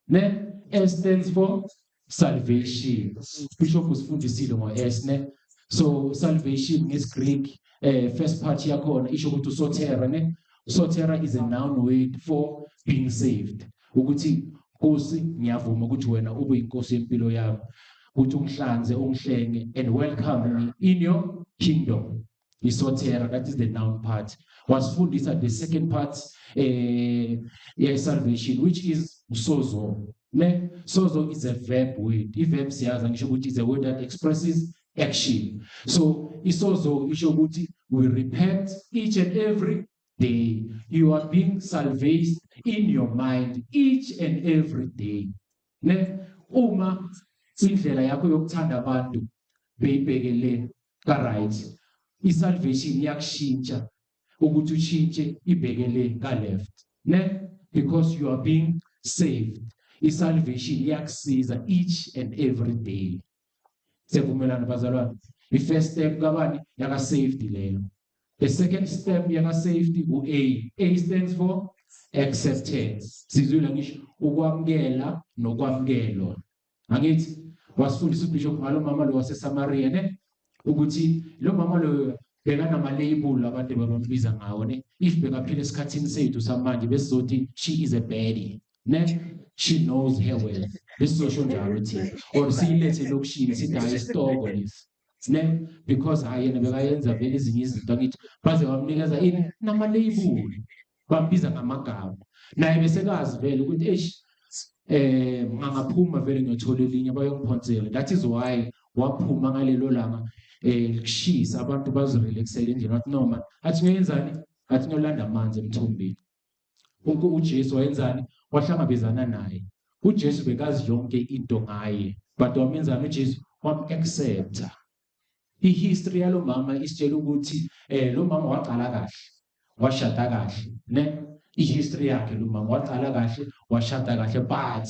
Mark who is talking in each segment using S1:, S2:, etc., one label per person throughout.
S1: Ne? S stands for salvation. Bishop usifundisile ngo-S, ne? So salvation ngesiGreek, first part yakhona isho ukuthi usotera, ne? Sotera is a noun word for being saved. Ukuthi Nkosi, ngiyavuma ukuthi wena ube inkosi yempilo yami. Ukuthi ungihlanze, ungihlenge and welcome me in your kingdom. Isotera, that is the noun part. Wasifundisa the second part ye salvation, which is sozo. Ne? Sozo is a verb word. I-verb siyazi ngisho ukuthi is a word that expresses action. So isozo isho ukuthi we repent each and every day. You are being salvaged in your mind each and every day. Ne? Uma indlela yakho yokuthanda abantu beyibhekele ka right, i-salvation iyakushintsha ukuthi ushintshe ibhekele ka left. Ne? Because you are being saved. I-salvation iyakusiza each and every day. Siyavumelana, bazalwane? I-first step kabani yaka safety leyo. The second step yaka safety u-A. A stands for acceptance. Sizwile ngisho ukwamukela nokwamukelwa. Angithi wasifundisa uBishop ngalo mama lo waseSamaria, ne? Ukuthi lo mama lo bekanama-label abantu bebambiza ngawo, ne? If bekaphila esikhathini sethu samanje, besizothi she is a baddie, ne? She knows her worth. Besizosho njalo thina or siyilethe elokishini sithi, "Hayi, isitoko lesi," ne? Because hayi, yena bekayenza vele ezinye izinto. Angithi baze bamnikeza ini, nama-label, bambiza ngamagama. Naye besekazi vele ukuthi eish, ngangaphuma vele ngiyothola elinye bayongiphonsela. That is why waphuma ngalelo langa kushisa, abantu bazirelaxela endlini. Wathi noma athi ngiyenzani, athi ngiyolanda amanzi emthombeni. UJesu wayenzani? Wahlangabezana naye. UJesu bekazi yonke into ngaye, but wamenzani uJesu? Wam-accepta. I-history yalo mama isitshela ukuthi lo mama waqala kahle, washada kahle, ne? I-history yakhe, lo mama waqala kahle, washada kahle, but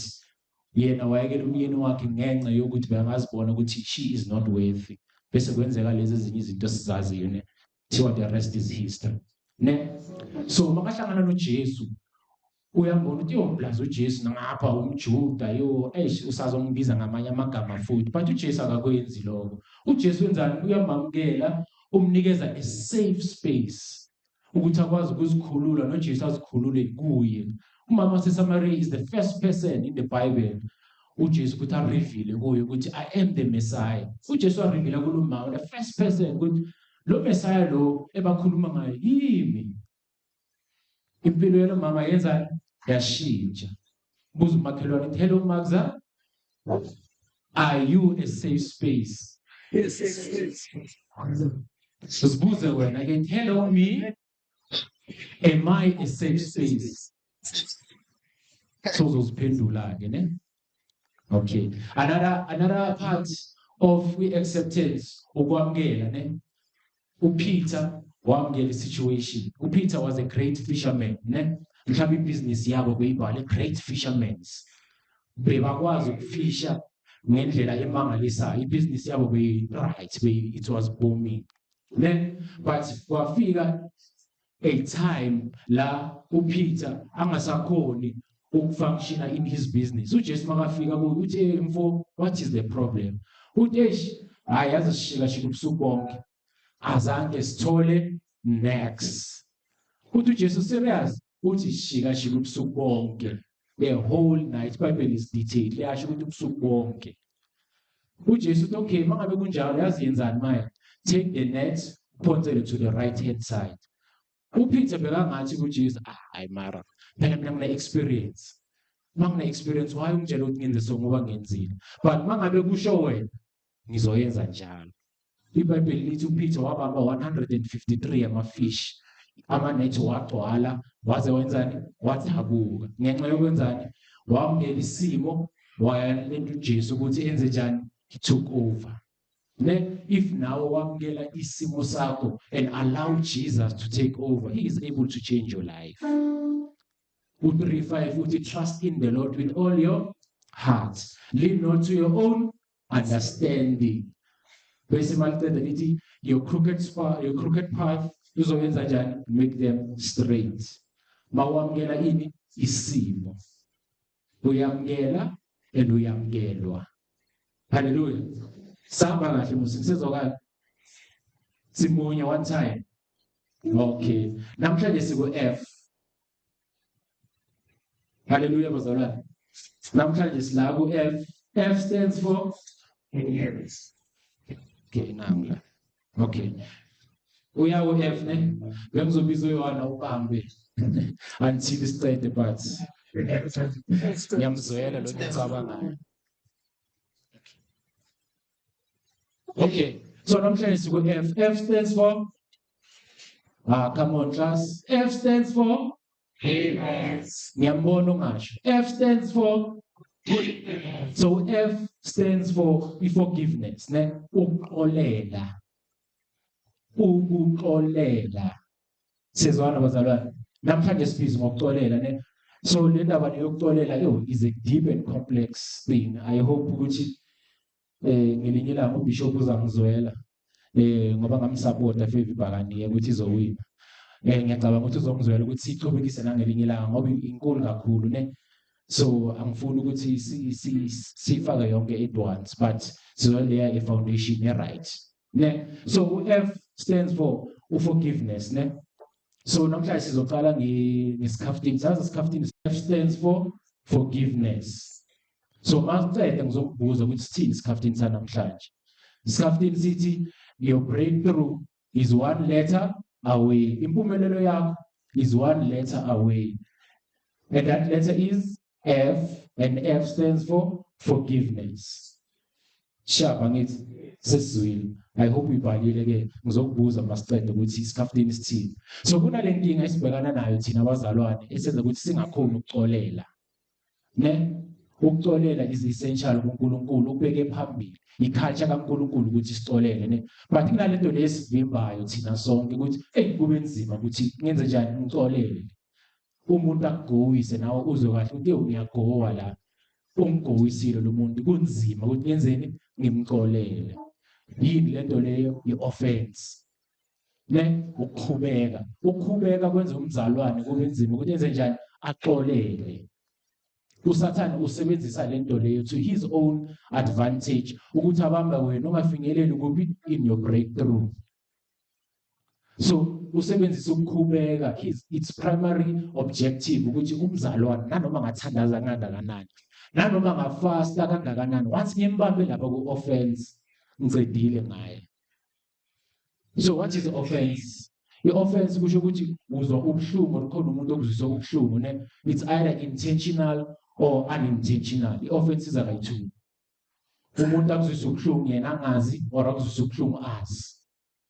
S1: yena wayekela umyeni wakhe ngenxa yokuthi bengazibona ukuthi she is not worthy. Bese kwenzeka lezi ezinye izinto esizaziyo, ne? Thiwa the rest is history, ne? So makahlangana noJesu, uyambona ukuthi yo, blaza, uJesu ngapha umJuda, yo, eish, usazongibiza ngamanye amagama futhi. But uJesu akakwenzi lokho. UJesu wenzani? Uyamamukela, umnikeza a safe space ukuthi akwazi ukuzikhulula noJesu azikhulule kuye. Umama waseSamaria is the first person in the Bible uJesu ukuthi areveal kuye ukuthi "I am the Messiah." UJesu areveal kulo mama, the first person, ukuthi lo Messiah lo ebakhuluma ngaye yimi. Impilo yalo mama yenza yashintsha. Buza umakhelwane uthi, "Hello Magza, are you a safe space?"
S2: Yes.
S1: Sizibuze wena ke, "Hello me, am I a safe space?" So uzoziphendula ke, ne? Okay, another part of acceptance, ukwamukela, ne? uPeter wamukela i-situation. uPeter was a great fisherman, ne? Mhlawumbe ibhizinisi yabo beyibhale "great fishermen". Bebakwazi ukufisha ngendlela emangalisayo. Ibhizinisi yabo beyi-right, it was booming, ne? But kwafika a time la uPeter angasakhoni ukufunctiona in his business. uJesu makafika kuye uthi, "Hey mfo, what is the problem?" Uthi, "Eish, hayi, yazi sishika shika ubusuku bonke, azange sithole next." Uthi uJesu, "Serious?" Uthi, "Shika shika ubusuku bonke, the whole night." Bible is detailed, liyasho ukuthi ubusuku bonke. uJesu uthi, "Okay, mangabe kunjalo, yazi yenzani manje? Take the net, uphonsele to the right hand side." uPeter bekangathi kuJesu, "Ah, hayi, mara phela mina ngine experience. Mangine experience, why ungitshela ukuthi ngenze so? Ngoba ngenzile. But mangabe kusho wena, ngizoyenza njalo." IBhayibheli lithi uPeter wabamba 153 amafish, amanethi wagcwala waze wenzani? Wadabuka. Ngenxa yokwenzani? Wamukela isimo, wayalenda uJesu ukuthi enze njani? He took over, ne? If nawe wamukela isimo sakho and allow Jesus to take over, he is able to change your life. U3:5 uthi, "Trust in the Lord with all your heart, lean not to your own understanding." Bese maliqeda lithi your crooked path uzoyenza njani? Make them straight. Mawamukela ini? Isimo. Uyamkela and uyamkelwa. Hallelujah. Sihamba kahle musi ngisezwakala. Simunye one time. Okay. Namhlanje siku F. Hallelujah bazalwane. Namhlanje sila ku F. F stands for okay, nangu la. Okay. Uya ku F ne? Bengizobiza uYohana ubambe until siqede but ngiyamzwela lo ngicabangayo. Okay. So namhlanje siku F. F stands for come on class. F stands for ngiyambona ungasho. F stands for so F stands for forgiveness ne, ukuxolela. Ukuxolela. Sizwana bazalwane. Namhlanje sibhizi ngokuxolela ne. So le ndaba yokuxolela yo is a deep and complex thing. I hope ukuthi ngelinye ilanga uBishop uzangizwela ngoba ngamsupport Favor Bhakaniye ukuthi izowina. Ngiyacabanga ukuthi uzongizwela ukuthi sichubekise nangelinye ilanga ngoba inkulu kakhulu ne. So angifuni ukuthi sifake yonke at once but sizoleya i foundation e right ne. So F stands for forgiveness ne. So namhlanje sizoqala ngesikhaftini. Sazi isikhaftini. F stands for forgiveness. So masiqeda ngizokubuza ukuthi sithini isikhaftini sanamhlanje. Isikhaftini sithi your breakthrough is one letter away. Impumelelo yakho is one letter away. And that letter is F, and F stands for forgiveness. Shaba ngithi sesizwile. I hope uyibhalile ke, ngizokubuza masiqeda ukuthi isikhaftini sithini. So kunale nkinga esibhekana nayo thina abazalwane esenza ukuthi singakhoni ukuxolela. Ne? Ukuxolela is essential kuNkulunkulu, ukubeke phambili iculture kaNkulunkulu ukuthi sixolele ne. But kunalento lesivimbayo thina sonke ukuthi hey kube nzima ukuthi ngenze njani ngixolele. Umuntu akugowise nawe uzwe kahle ukuthi uyagowa la, ungigowisile lo muntu, kunzima ukuthi ngenzeni ngimxolele. Yini lento leyo? I-offense ne, ukukhubeka. Ukukhubeka kwenza umzalwane kube nzima ukuthi enze njani axolele. uSathane usebenzisa lento leyo to his own advantage ukuthi abambe wena ungafinyeleli kuphi in your breakthrough. So usebenzisa ukukhubeka, his its primary objective ukuthi umzalwane nanoma ngathandaza kangakanani, nanoma ngafasta kangakanani, once ngimbambe lapha ku offense ngicedile ngaye. So what is offense? I-offense kusho ukuthi uzwa ubuhlungu, khona umuntu okuzwisa ubuhlungu ne. It's either intentional or unintentional. I-offense iza kayi-two. Umuntu akuzwisa ubuhlungu yena angazi or akuzwisa ubuhlungu azi.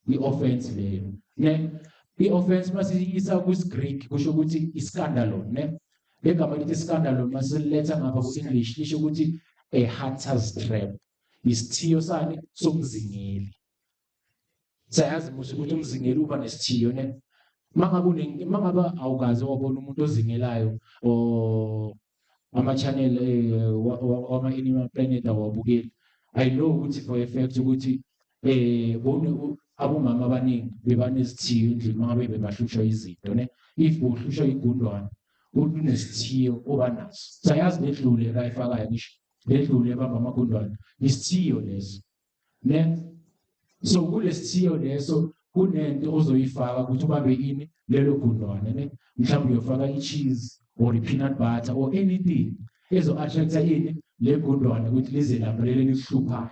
S1: I-offense leyo ne. I-offense masiyisa kwisiGreek kusho ukuthi iscandalon ne. Legama lithi scandalon masiletha ngapha ku-English lisho ukuthi a hunter's trap. Isithiyo sani somzingeli. Sayazi musi ukuthi umzingeli uba nesithiyo ne. Mangabe mangabe awukaze wabona umuntu ozingelayo o ama channel wama Animal Planet awabukeli. I know ukuthi for a fact ukuthi abomama abaningi bebanesithiyo endlini mangabe bebahlushwa izinto ne. If uhlushwa igundwane unesithiyo oba naso. Sayazi ledlule bayifakayo ngisho ledlule bamba amagundwane, isithiyo leso ne. So kulesithiyo leso kunento ozoyifaka ukuthi ubambe ini lelo gundwane ne. Mhlawumbe uyofaka i-cheese or i-peanut butter or anything ezo-attracta ini le gundwane ukuthi lize lapha leli likuhluphayo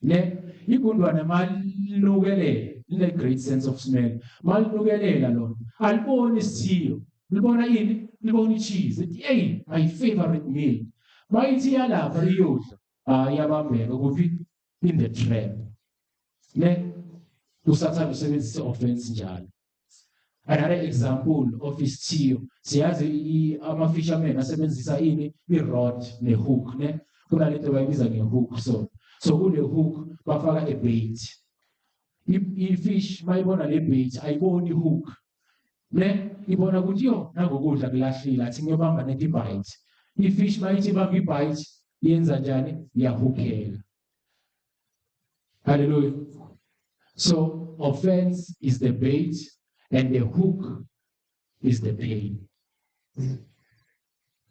S1: ne. Igundwane malinukelela, line great sense of smell, malinukelela lona aliboni isithiyo, libona ini, libona i-cheese, ithi hey my favorite meal. Mayithi yalapha iyodla, iyabambeka kuphi in the trap ne. uSathane usebenzisa offense njalo. Another example of isithiyo, siyazi ama-fishermen asebenzisa ini, i-rod ne-hook ne. Kunalento bayibiza nge-hook. So kule hook bafaka a bait. I-fish mayibona le bait ayiboni i-hook ne, ibona ukuthi yo nangokudla kulahlile, athi ngiyobamba neti bite. I-fish mayithi ibamba i-bite yenza njani? Iyahookela. Hallelujah. So offense is the bait and the hook is the pain.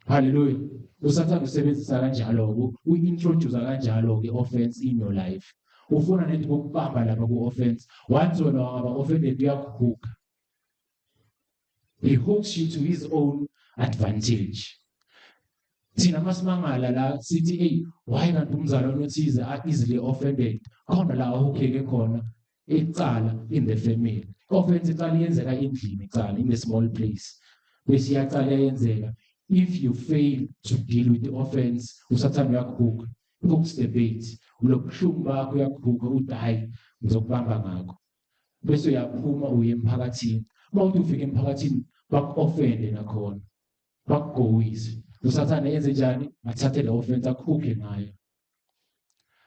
S1: Hallelujah. Usathane usebenzisa kanjalo-ke, uyi-introduce kanjalo-ke i-offense in your life. Ufuna nethi ukukubamba lapha ku-offense. Once wena wangaba offended, uyakuhooka. He hooks you to his own advantage. Thina masimangala la sithi, hey, why kanti umzalwane othize are easily offended? Khona la ahukheke khona icala in the family. Offense icala iyenzeka endlini, icala in the small place. Bese iyacala iyenzeka. If you fail to deal with the offense, usathane uyakuhuka. Hooks the bait. Ulobuhlungu bakho uyakuhuka, uthi hayi, ngizokubamba ngakho. Bese uyaphuma uye emphakathini. Uma uthi ufika emphakathini, baku-offende nakhona. Bakugowise. Usathane enze njani? Athathe le offense akuhukhe ngayo.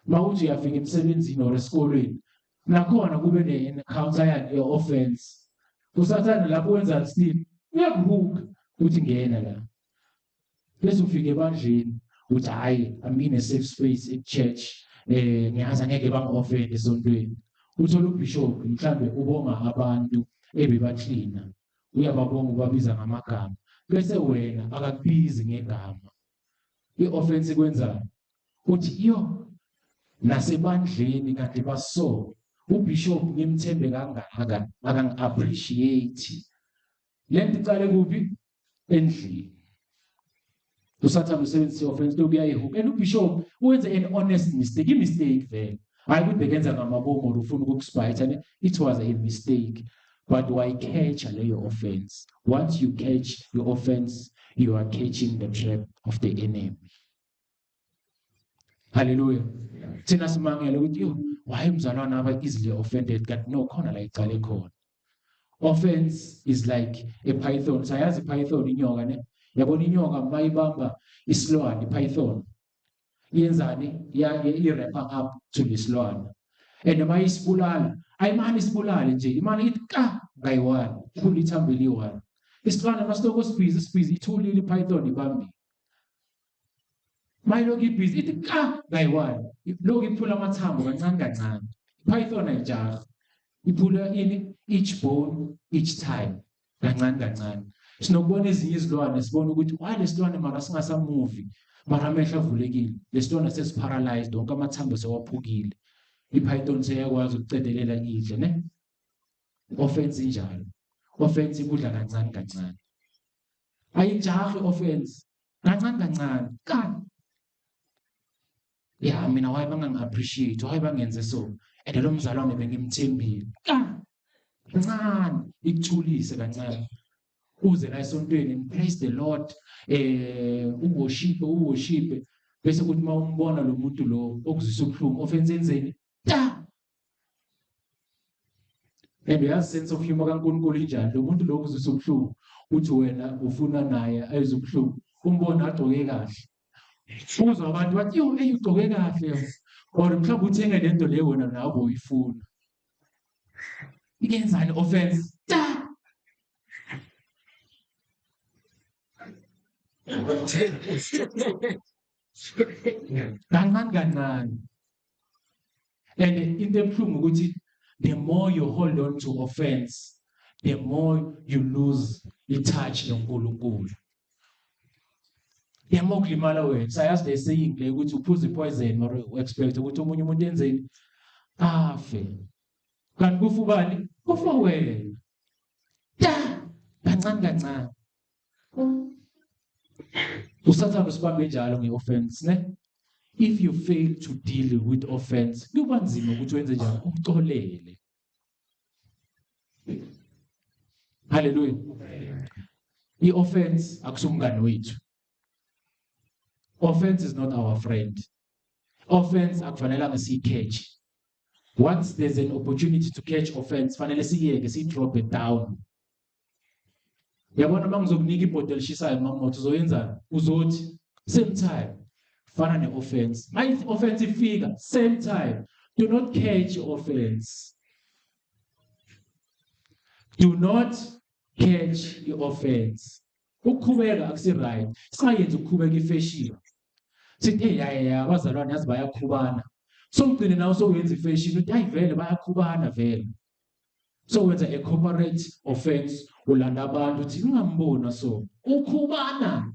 S1: Uma uthi uyafika emsebenzini or esikolweni, nakhona kube ne-encounter yani ye-offense. Usathane lapho wenzani still? Uyakuhuka, uthi ngena la. Bese ufika ebandleni, uthi hayi, I'm in a safe space at church. Ngiyazi angeke bangi-offend esontweni. Uthola ubishop mhlambe ubonga abantu ebebaklina. Uyababonga, ubabiza ngamagama. Bese wena akakubizi ngegama. I-offense ikwenzani? Uthi yo, nasebandleni kanti baso ubishop ngimthembe kangaka, akangi-appreciate. Lento icale kuphi? Endlini. Usathane usebenzisa i-offense lokhu uyayihuka. And ubishop wenze an honest mistake, i-mistake vele. Hayi ukuthi bekenza ngamabomu or ufuna ukukuspite, ne? It was a mistake. But why catch leyo offense? Once you catch your offense, you are catching the trap of the enemy. Hallelujah. Thina simangele ukuthi yo, why umzalwane aba easily offended? Kanti no, khona la icale khona. Offense is like a python. Sayazi python, inyoka ne? Yabona inyoka mayibamba isilwane, python. Yenzani? Ya, i-wrap up to lesilwane. And noma isibulala, ayimane isibulale nje, imane ithi ka ngayi-one, iphula ithambo eliyi-one. Isilwane masiloko sibhizi sibhizi, ithulile i-python ibambile. Mayilokhu ibhizi ithi ka ngayi-one, lokhu iphula amathambo kancane kancane. I-python ayijahi. Iphula ini? Each bone, each time. Kancane kancane. Sinokubona ezinye izilwane, sibone ukuthi why lesilwane mara singasamuvi, mara amehlo avulekile. Lesilwane sesiparalyzed, wonke amathambo sewaphukile. I-python seyakwazi ukucedelela idle, ne? Offense injalo. Offense ikudla kancane kancane. Ayijahi offense. Kancane kancane. Ka. Ya, mina why bangangi-appreciate, why bangenze so? And lo mzalwane bengimthembile. Ka. Kancane, ikuthulise kancane. Uze la esontweni and praise the Lord, uworship, uworship. Bese kuthi mawumbona lo muntu lo okuzwisa ubuhlungu, offense enzeni? Ta. And uyazi sense of humor kaNkulunkulu injani? Lo muntu lo okuzwisa ubuhlungu, uthi wena ufuna naye ayizwe ubuhlungu, umbona agqoke kahle. Uzwa abantu bathi yo, hey, ugqoke kahle. Or mhlawumbe uthenge lento le wena nawe uyifuna. Ikenzani offense? Ta. Kancane kancane. And into ebuhlungu ukuthi the more you hold on to offense, the more you lose i-touch noNkulunkulu. The more kulimala wena. Sayazi le saying le ukuthi uphuza i-poison or expect ukuthi omunye umuntu enzeni? Afe. Kanti kufa ubani? Kufa wena. Ta, kancane kancane. Usathane usibambe njalo nge-offense, ne? If you fail to deal with offense, kuba nzima ukuthi wenze njani? Uxolele. Hallelujah. I-offense akusumngani wethu. Offense is not our friend. Offense akufanelanga siyi-catch. Once there's an opportunity to catch offense, fanele siyeke, siyi-drop it down. Yabona mangizokunika ibhodo elishisayo mamoto, uzoyenzani? Uzothi same time. Fana ne-offense. Mayithi offense ifika same time. Do not catch offense. Do not catch i-offense. Ukukhubeka akusi right. Singayenzi ukukhubeka ifashion. Sithi hey, ya ya, abazalwane yazi bayakhubana. So ugcine nawe sowenza ifashion, uthi hayi vele bayakhubana vele. So wenza a corporate offense, ulanda abantu uthi ungambona so ukhubana.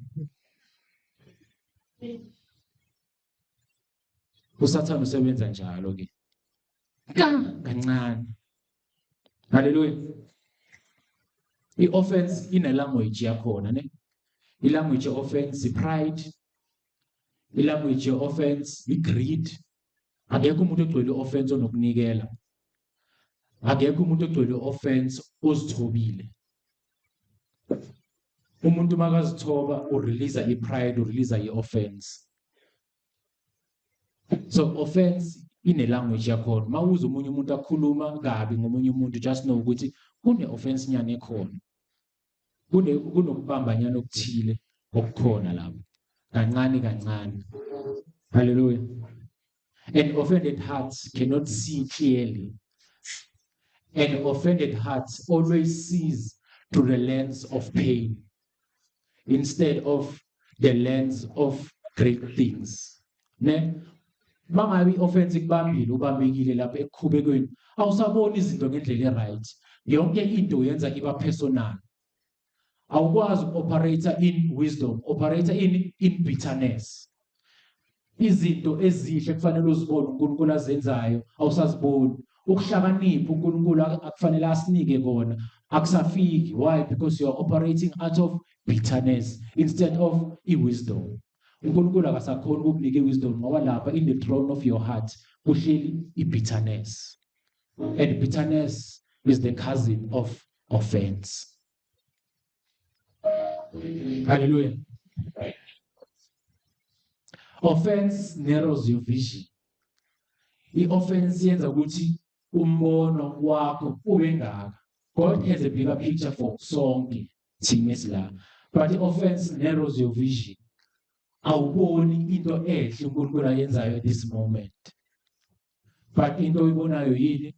S1: Usathane usebenza njalo ke. Kancane. Hallelujah. I-offense ine language yakhona ne. I-language ye-offense i-pride. I-language ye-offense i-greed. Akekho umuntu ogcwele i-offense onokunikela. Akekho umuntu ogcwele i-offense ozithobile. Umuntu makazithoba urelease i-pride, urelease i-offense. So offense ine language yakhona. Mawuza omunye umuntu akhuluma kabi ngomunye umuntu, just know ukuthi kune offense nyane ekhona. Kunokubambanyana okuthile okukhona lapho. Kancane kancane. Hallelujah. An offended heart cannot see clearly. An offended heart always sees through the lens of pain instead of the lens of great things. Ne? Mangabe i-offense ikubambile, ubambekile lapha ekukhubekweni, awusaboni izinto ngendlela e-right. Yonke into uyenza iba personal. Awukwazi uku-operate in wisdom, operate in bitterness. Izinto ezihle kufanele uzibone uNkulunkulu azenzayo, awusaziboni. Ukuhlakanipha uNkulunkulu akufanele asinike kona, akusafiki. Why? Because you are operating out of bitterness instead of i-wisdom. uNkulunkulu akasakhoni ukukunika i-wisdom ngoba lapha in the throne of your heart kuhleli i-bitterness. And bitterness is the cousin of offense. Hallelujah. Offense narrows your vision. I-offense yenza ukuthi umbono wakho ube ngaka. God has a bigger picture for sonke thina esila. But i-offense narrows your vision. Awuboni into enhle uNkulunkulu ayenzayo at this moment. But into oyibonayo yini?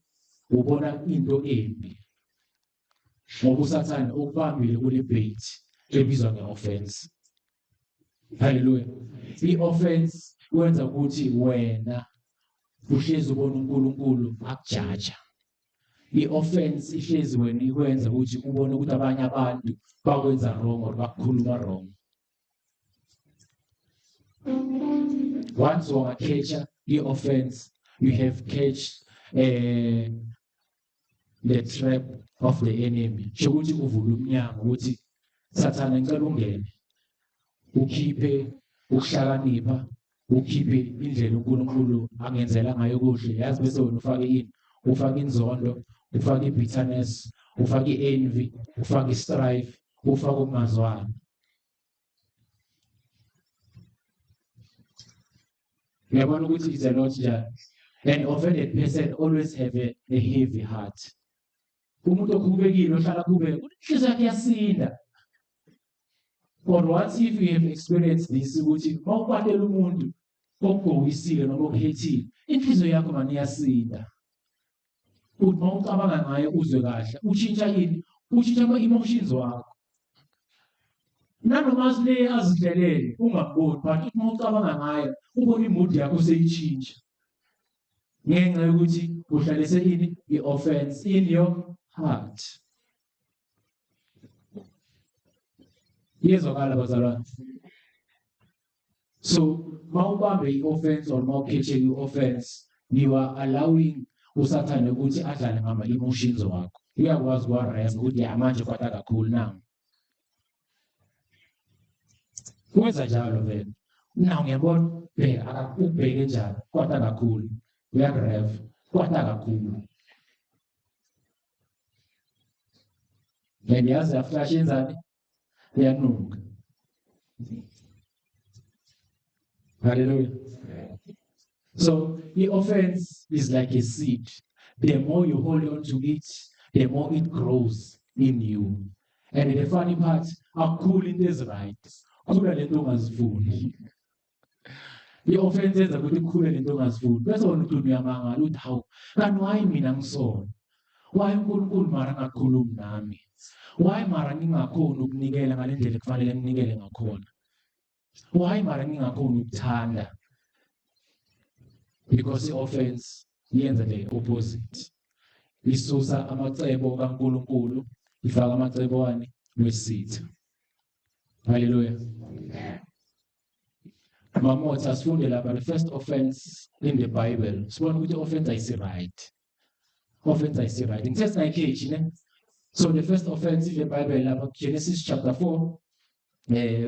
S1: Ubona into embi. Ngoba uSathane ukubambile kule bait ebizwa nge-offense. Hallelujah. I-offense wenza ukuthi wena uhlezi ubona uNkulunkulu akujaja. I-offense ihlezi wena ikwenza ukuthi ubone ukuthi abanye abantu bakwenza wrong or bakukhuluma wrong. Once wangacatcha i-offense, you have catched the trap of the enemy. Sho ukuthi uvula umnyango ukuthi Sathane ngicela ungene, ukhiphe ukuhlakanipha, ukhiphe indlela uNkulunkulu angenzela ngayo kuhle. Yazi bese wena ufake ini? Ufake inzondo, ufake i-bitterness, ufake i-envy, ufake i-strife, ufake ukungazwani. Uyabona ukuthi is a lot njani? An offended person always have a heavy heart. Umuntu okhubekile ohlala khubeka, inhliziyo yakhe iyasinda. Or once if you have experienced this, ukuthi mawukwatela umuntu okugowisile noma okuhethile, inhliziyo yakho mani iyasinda. Uthi mawucabanga ngaye uzwe kahle, ushintsha ini? Ushintsha ama-emotions wakho. Nanoma le azidlelele ungamboni, but uthi mawucabanga ngaye ubone imood yakho seyitshintsha. Ngenxa yokuthi uhlalise ini? I-offense in your heart. Iyezwakala bazalwane. So mawubambe i-offense or mawukhethe i-offense, you are allowing uSathane ukuthi adlale ngama-emotions wakho. Uyakwazi ukuwa-rev ukuthi ya manje kwata kakhulu now. Wenza njalo vele. Now ngiyabona, bheka akakubheke njalo, kwata kakhulu. Uyakurev, kwata kakhulu. And yazi yaflash yenzani? Iyanuka. Hallelujah. So the offense is like a seed. The more you hold on to it, the more it grows in you. And the funny part, akukhuli into ezi-right. Khula lento ongazifuni. I-offense yenza ukuthi kukhule lento ongazifuni. Bese wena uthi uyamangala uthi hawu, kanti why mina ngisona? Why uNkulunkulu mara angakhulumi nami? Why mara ngingakhoni ukunikela ngale ndlela ekufanele nginikele ngakhona? Why mara ngingakhoni ukuthanda? Because i-offense yenza the opposite. Isusa amacebo kaNkulunkulu, ifaka amacebo wani wesitha. Hallelujah. Mamothi asifunde lapha the first offense in the Bible. Sibona ukuthi offense ayisi right. Offense ayisi right. Ngithe singayikhethi ne. So the first offense in the Bible lapha Genesis chapter 4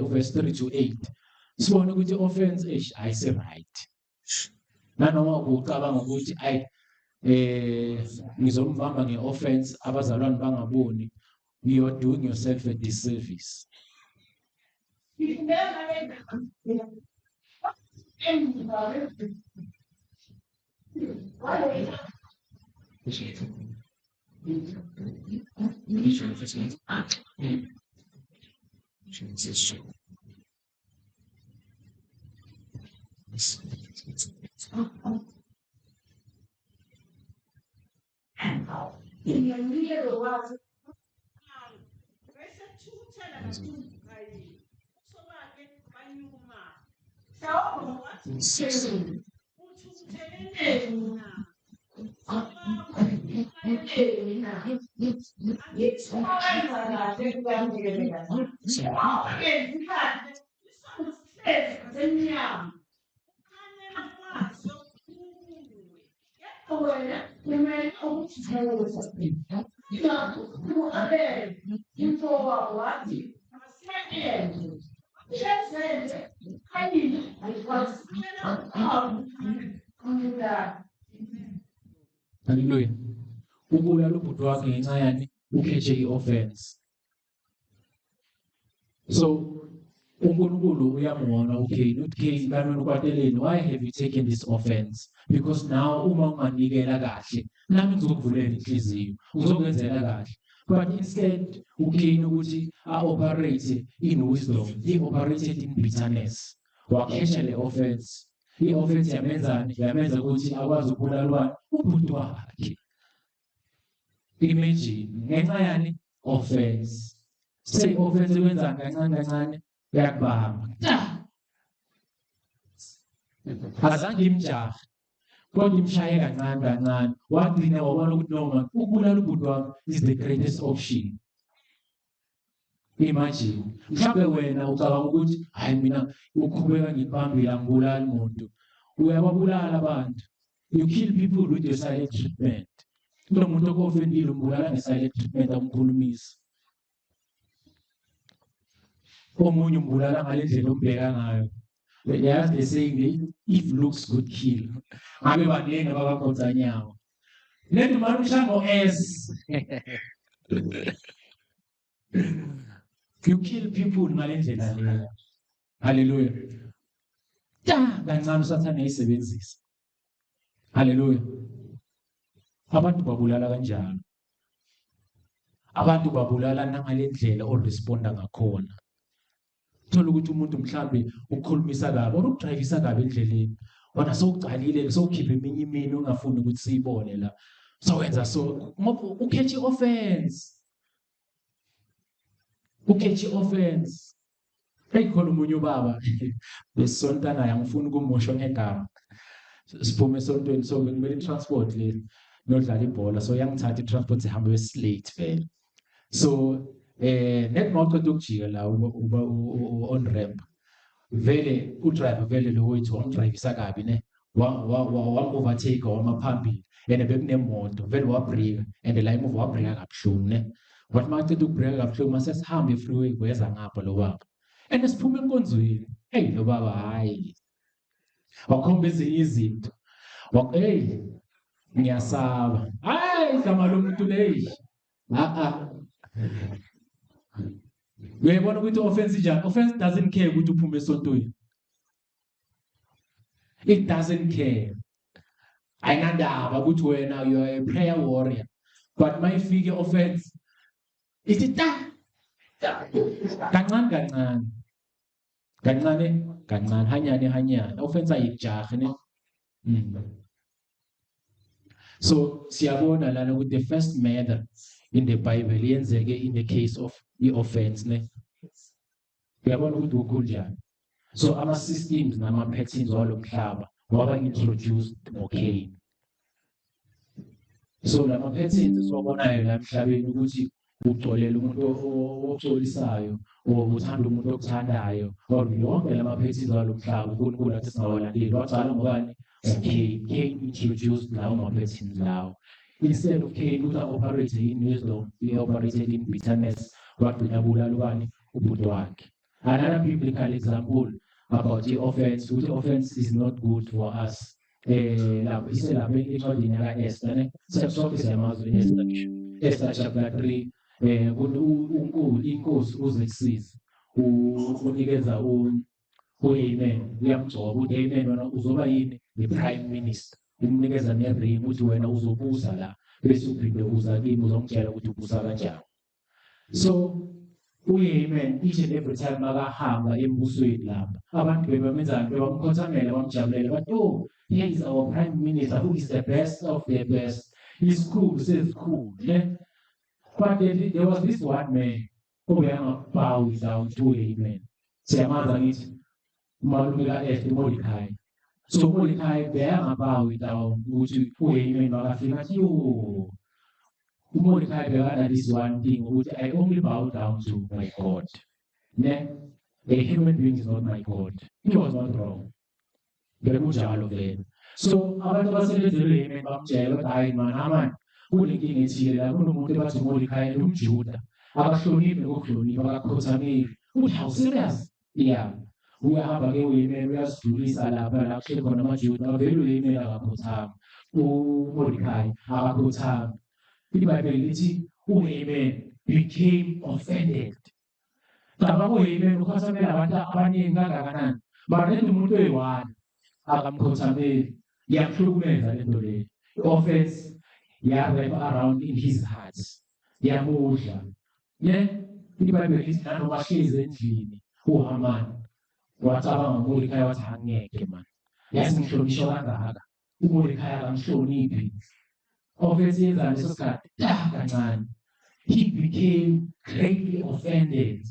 S1: verse 3 to 8. Sibona ukuthi offense eish ayisi right. Nanoma ucabanga ukuthi ay ngizombamba ngeoffense abazalwane bangaboni, you are doing yourself a disservice. Hallelujah. Ubulala ubhuti wakhe ngenxa yani ukhethe i-offense. So uNkulunkulu uyamwona uCain, uthi Cain kanona ukwateleni, why have you taken this offense? Because now uma unganikela kahle nami ngizokuvulela inhliziyo, ngizokwenzela kahle. But instead uCain ukuthi a-operate in wisdom, he operated in bitterness. Wakhetha le offense. I-offense yamenzani? Yamenza ukuthi akwazi ukubulala ubhuti wakhe. Imagine, ngenxa yani offense. Say offense kwenzani kancane kancane uyakubamba. Azange imjahe. Kodwa imshaye kancane kancane. Wagcina wabona ukuthi noma ukubulala ubhuti wami is the greatest option. Imagine, mhlawumbe wena ucabanga ukuthi hayi mina uqhubeka ngikubambile angibulali muntu. Uyababulala abantu. You kill people with your silent treatment. Kunomuntu oku-offendile umbulala nge-silent treatment amkhulumisa. Omunye umbulala ngale ndlela ombheka ngayo. Yazi the saying, if looks could kill. Ngabe baningi ababakhonza nyawo. Lento manje ushaya ngo-S. You kill people ngale ndlela leyo. Hallelujah. Ta kancane uSathane ayisebenzisa. Hallelujah. Abantu babulala kanjalo. Abantu babulala nangale ndlela oresponda ngakhona. Thola ukuthi umuntu mhlambe ukukhulumisa kabi or ukudrivisa kabi endleleni. Wena sowucalile sowukhipha eminye imini ungafuni ukuthi siyibone la. Sowenza so ngoba ukhethe offense. Ukhethe offense. Hey khona umunye ubaba besonta naye angifuni ukumusho ngegama. Siphume esontweni so bekumele i-transport le nodlala ibhola so yangithatha i-transport sihambe besilate vele. So net mawuqeda ukujika la uba on ramp vele udriver vele lo wethu wamdrivisa kabi ne wam-overtake wama phambili and bekunemoto vele wabrika and la emuva wabrika kabuhlungu ne. Wathi makaqeda ukubrika kabuhlungu mase sihambe e-freeway weza ngapha lo baba and siphume enkonzweni. Hey lo baba hayi wakhomba ezinye izinto. Hey ngiyasaba. Hayi igama lomuntu leyi. Uyayibona ukuthi offense njani? Offense doesn't care ukuthi uphume esontweni. It doesn't care. Ayinandaba ukuthi wena you are a prayer warrior. But mayifike offense ithi ta kancane kancane. Kancane kancane hanyane hanyane. Offense ayijahe ne. So siyabona lana ukuthi the first murder in the Bible yenzeke in the case of i-offense ne. Uyabona ukuthi kukhulu njani. So ama systems nama patterns walomhlaba waba introduced ngoCain. So lama patterns esiwabonayo la emhlabeni ukuthi Uxolela umuntu oxolisayo, or uthanda umuntu okuthandayo, or yonke lama-patterns walo mhlaba uNkulunkulu athi singawalandeli. Waqala ngobani? Cain. Cain introduced lawo ma-patterns lawo. Instead of Cain ukuthi a-operate in wisdom, he operated in bitterness. Wagcina bulala ubani? Ubhuti wakhe. Another biblical example about the offense, which offense is not good for us. Lapho iselapha encwadini yaka-Esther, ne? Sonke siyamazi u-Esther ngisho. Esther chapter 3, inkosi uZexis unikeza uHaman, uyamgcoba ukuthi Haman wena uzoba yini? The prime minister. Umnikeza ne-ring ukuthi wena uzobusa la, bese uphinde uza kimi uzongitshela ukuthi ubusa kanjani. So uHaman each and every time makahamba embusweni lapha, abantu bebamenzani? Bebamkhothamela, bamjabulela, bathi, oh, here is our prime minister who is the best of the best. Isikhulu sezikhulu, ne? But there was this one man obeyangabow down to Haman. Siyamazi angithi umalume ka-Esther, uMordecai. So uMordecai beyangabow down ukuthi uHaman makafika athi, yo, uMordecai bekana this one thing ukuthi I only bow down to my God. Ne? A human being is not my God. He was not wrong. Bekunjalo vele. So abantu abasebenzele uHaman bamtshela bathi, hayi man, Haman, kunenkinga ethile la, kunomuntu ebathi uMordecai umJuda. Abahloniphi ngokuhlonipha, akakhothameli. Uthi, how serious? Yeah. Uyahamba ke uHaman uyasidlulisa lapha la kuhleli khona amaJuda, vele uHaman akakhothami. uMordecai akakhothami. IBhayibheli lithi uHaman became offended. Cabanga uHaman ukhothamela abantu abaningi kangakanani. Mara lento umuntu oyi-one akamkhothameli. Iyamhlukumeza lento leyo. I-offense ya-wrap around in his heart. Yamudla. Ne? IBhayibheli lithi nanoma hlezi endlini uHaman wacabanga uMordecai wathi angeke man. Yazi ngihlonishwa kangaka. uMordecai akamhloniphi. Offense yenza leso sikhathi kancane. He became greatly offended.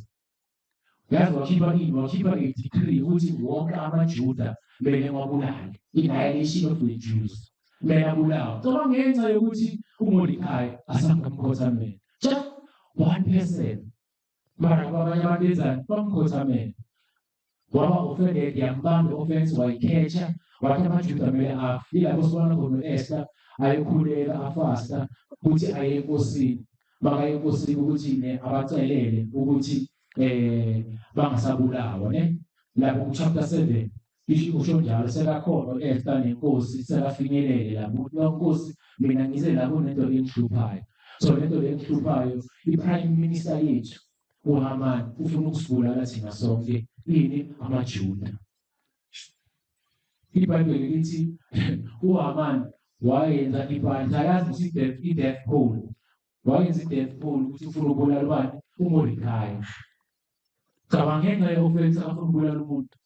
S1: Yazi wakhipha ini? Wakhipha a decree ukuthi wonke amaJuda kumele wabulale. Annihilation of the Jews. Kumele abulawe. Cabanga ngenxa yokuthi uMordecai asangamkhothamela. Just one person. Mara abanye abantu benzani? Bamkhothamela. Waba offended, yambamba offense, wayikhetha, wathi amaJuda kumele afe. Yilapho sibona khona u-Esther ayokhuleka afasta ukuthi aye enkosini. Makaye enkosini ukuthi ne abacelele ukuthi bangasabulawa, ne? Lapho ku chapter 7 usho njalo sekakhona u-Esther nenkosi sekafinyelele lapho ukuthi no nkosi mina ngize la kunento engihluphayo. So lento le engihluphayo i-prime minister yethu uHaman ufuna ukusibulala thina sonke ini amaJuda. IBhayibheli lithi uHaman wayenza ibandla, ayazi ukuthi i-death pole. Wayenza i-death pole ukuthi ufuna ukubulala ubani? uMordecai. Cabanga ngenxa ye-offense afuna ukubulala umuntu.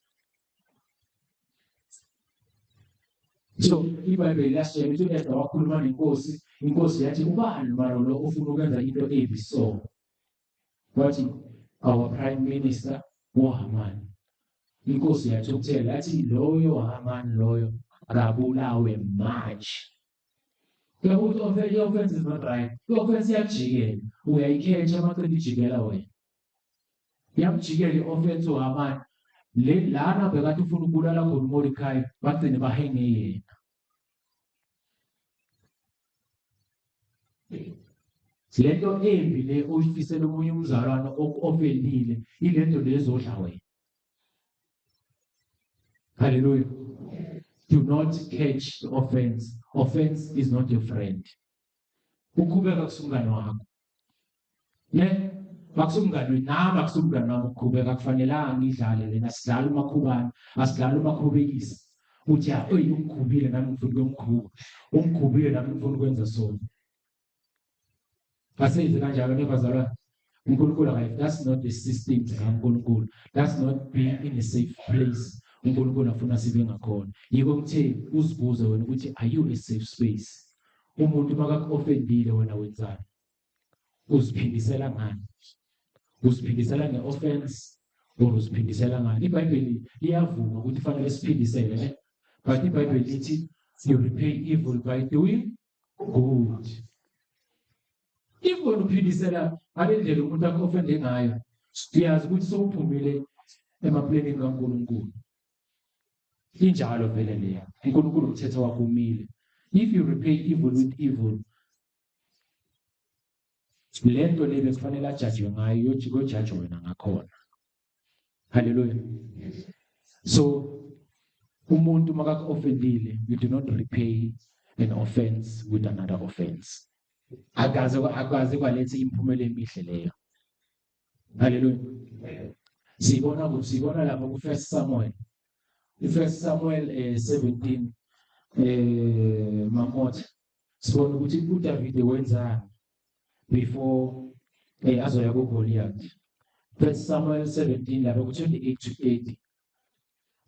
S1: So iBhayibheli liyasitshela ukuthi u-Esther wakhuluma nenkosi, inkosi yathi ubani mara lo ofuna ukwenza into embi so? Wathi our prime minister uHaman. Inkosi yathukuthela yathi loyo Haman loyo akabulawe manje. Ukuthi i-offense is not right. I-offense iyakujikela, uyayikhetha amaqeda ijikela wena. Iyamjikela i-offense uHaman. Le lana bekathi ufuna ukubulala khona uMordecai, bagcine bahenge yena. Lento embi le oyifisela omunye umzalwane oku-offendile, ilento le ezodla wena. Hallelujah. Do not catch the offense. Offense is not your friend. Ukhubeka kusumngane wakho. Ne? Akusumngane nami, akusumngane wami ukukhubeka, akufanelanga ngidlale lena, sidlala umakhubane, asidlala umakhubekisa. Uthi ya, oyi ungikhubile nami ngifuna ukumkhuba. Ungikhubile nami ngifuna ukwenza sona. Asenze kanjalo nebazalwane. uNkulunkulu akayi, that's not the system kaNkulunkulu. That's not being in a safe place. uNkulunkulu afuna sibe ngakhona. Yiko ngithe uzibuze wena ukuthi are you a safe space? Umuntu makaku-offendile wena wenzani? Uziphindisela ngani? Uziphindisela nge-offense or uziphindisela ngani? IBhayibheli liyavuma ukuthi fanele siphindisele, ne? But iBhayibheli lithi you repay evil by doing good. If wena uphindisela Ngale ndlela umuntu aku-offende ngayo, uyazi ukuthi sowuphumile emaplanini kaNkulunkulu. Injalo vele leya. uNkulunkulu umthetho wakhe umile. If you repay evil with evil, lento le bekufanele ajajwe ngayo, yojajwa wena ngakhona. Hallelujah. So umuntu makaku-offendile, you do not repay an offense with another offense. Akaze kwaletha imiphumela emihle leyo. Hallelujah. Sibona lapha ku First Samuel. I-First Samuel 17 Mamotha. Sibona ukuthi uDavide wenzani before azoya kuGoliath. First Samuel 17 lapha ku 28 to 30.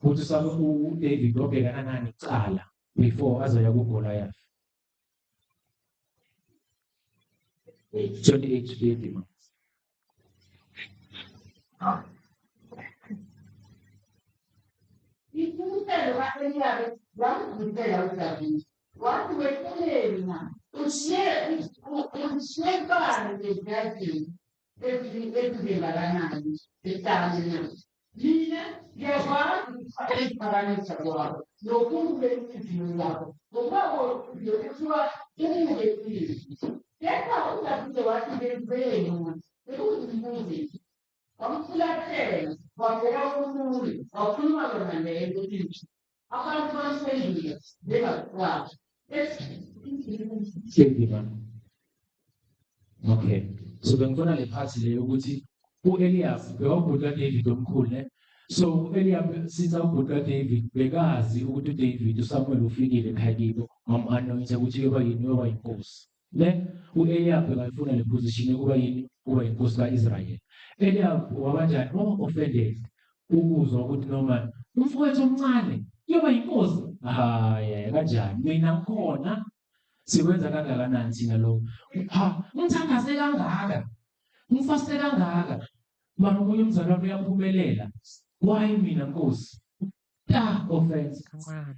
S1: Uthi sabe uDavid wabhekana nani kuqala before azoya kuGoliath. 28 to 30 ma.
S2: Intukuthelo ka-Eliyabe yamvuthela uDavide. Wathi wehleleni na ushiye bani leziyazini ezingakanani ehlane na? Mina ngiyakwazi ukuphakamisa kwakho nokubi benhliziyo yakho, ngokuba kuthiwa umubi ilizwi. Kepha uDavide wathi benzeni sekuzimuzi wamfulathela wabheka kumuntu wakhuluma yona leyo ithi abantu bamphendula njengakuqala.
S1: Okay. So bengifuna le part le yokuthi uEliab bekawubhuti kaDavid omkhulu ne. So uEliab since awubhuti kaDavid bekazi ukuthi uDavid uSamuel ufikile ekhaya kibo wam-anointa ukuthi uyoba yini, uyoba yinkosi. Ne uEliab bekayifuna le position yokuba yini, kuba yinkosi kaIsrael. Eliab wabanjani? Wa-offended ukuzwa ukuthi noma umfowethu omncane uyoba yinkosi. Hayi kanjani? Mina ngikhona. Sikwenza kangakanani thina lokho? Ha, ngithandaze kangaka. Ngifaste kangaka. Mara omunye umzalwane uyaphumelela. Why mina Nkosi? Ta offense kancane.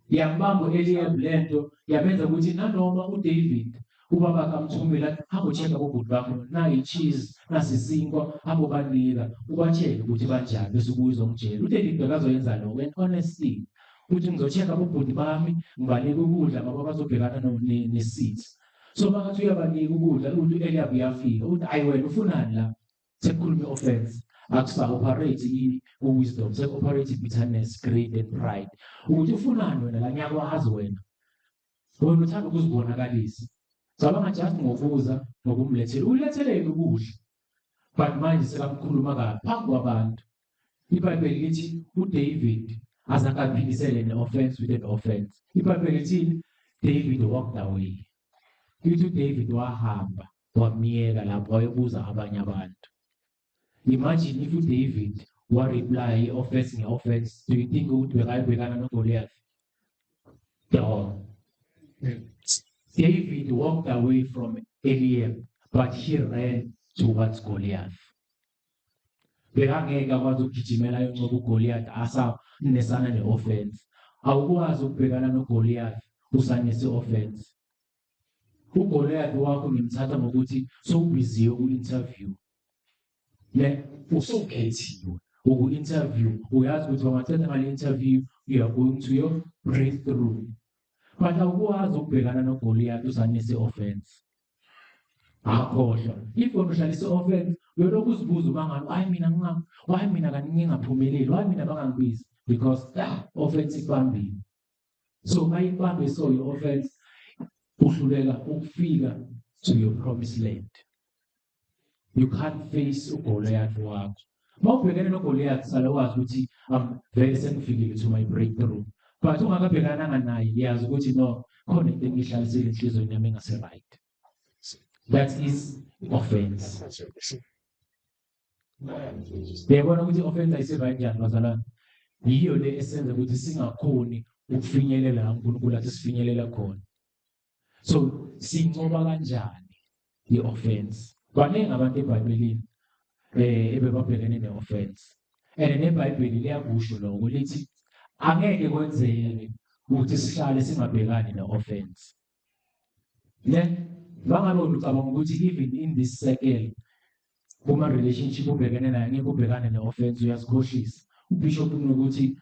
S1: Yambamba uEliab lento yamenza ukuthi nanoma uDavid ubaba kamthumela athi hamba ucheck abobhuti bakho, nayi cheese nasi isinkwa, hamba ubanika ubatshele ukuthi banjani bese ubuye uzongitshela. uDavid bekazoyenza lokho, and honestly uthi ngizocheck abobhuti bami ngibanike ukudla ngoba bazobhekana nesitha. So makathi uyabanika ukudla uthi uEliab uyafika uthi ayi wena ufunani la? Sekukhuluma i-offense, akusa-operate i-wisdom, seku-operate i-bitterness, greed and pride. Ukuthi ufunani wena la, ngiyakwazi wena. Wena uthanda ukuzibonakalisa. Cabanga just ngokuza ngokumlethela, uletheleni ukudla. But manje sekamkhuluma kabi phambi kwabantu. IBhayibheli lithi uDavid azange aphindisele ne-offense with an offense. IBhayibheli lithini? David walked away. Lithi uDavid wahamba wamyeka lapho wayobuza abanye abantu. Imagine if uDavid wa-reply i-offense nge-offense, do you think ukuthi bekayobhekana noGoliath? No. David walked away from Eliab, but he ran towards Goliath. Bekangeke akwazi ukugijimela ayonqoba uGoliath asanesana ne-offense. Awukwazi ukubhekana noGoliath usanese offense. uGoliath wakho ngimthatha ngokuthi sowubiziwe ku-interview. Ne usukhethiwe uku-interview, uyazi ukuthi wangaqeda ngale interview you are going to your breakthrough. But awukwazi ukubhekana noGoliath usanese offense. Akhohlwa. If wena uhlalisa offense, uyolokhu uzibuza uma ngani, why mina nginga, why mina kanti ngingaphumeleli, why mina bangangibizi? Because offense ikubambile. So mayikubambe so your offense, uhluleka ukufika to your promised land. You can't face uGoliath wakho. Mawubhekene noGoliath sale wazi ukuthi vele sengifikile to my breakthrough. But ungakabhekananga naye, yazi ukuthi no, khona into engihlalisile enhliziyweni yami engase right. That is offense. Uyabona ukuthi offense ayisiva kanjani bazalwane? Yiyo le esenza ukuthi singakhoni ukufinyelela la uNkulunkulu athi sifinyelela khona. So sincoba kanjani i-offense? Baningi abantu eBhayibhelini ebebabhekene ne-offense. And neBhayibheli liyakusho lokho, lithi angeke kwenzeke ukuthi sihlale singabhekani ne-offense. Ne? Bangabe ucabanga ukuthi even in this circle kuma relationship ubhekene naye ngeke ubhekane ne-offense, uyazikhohlisa. Ubishop unokuthi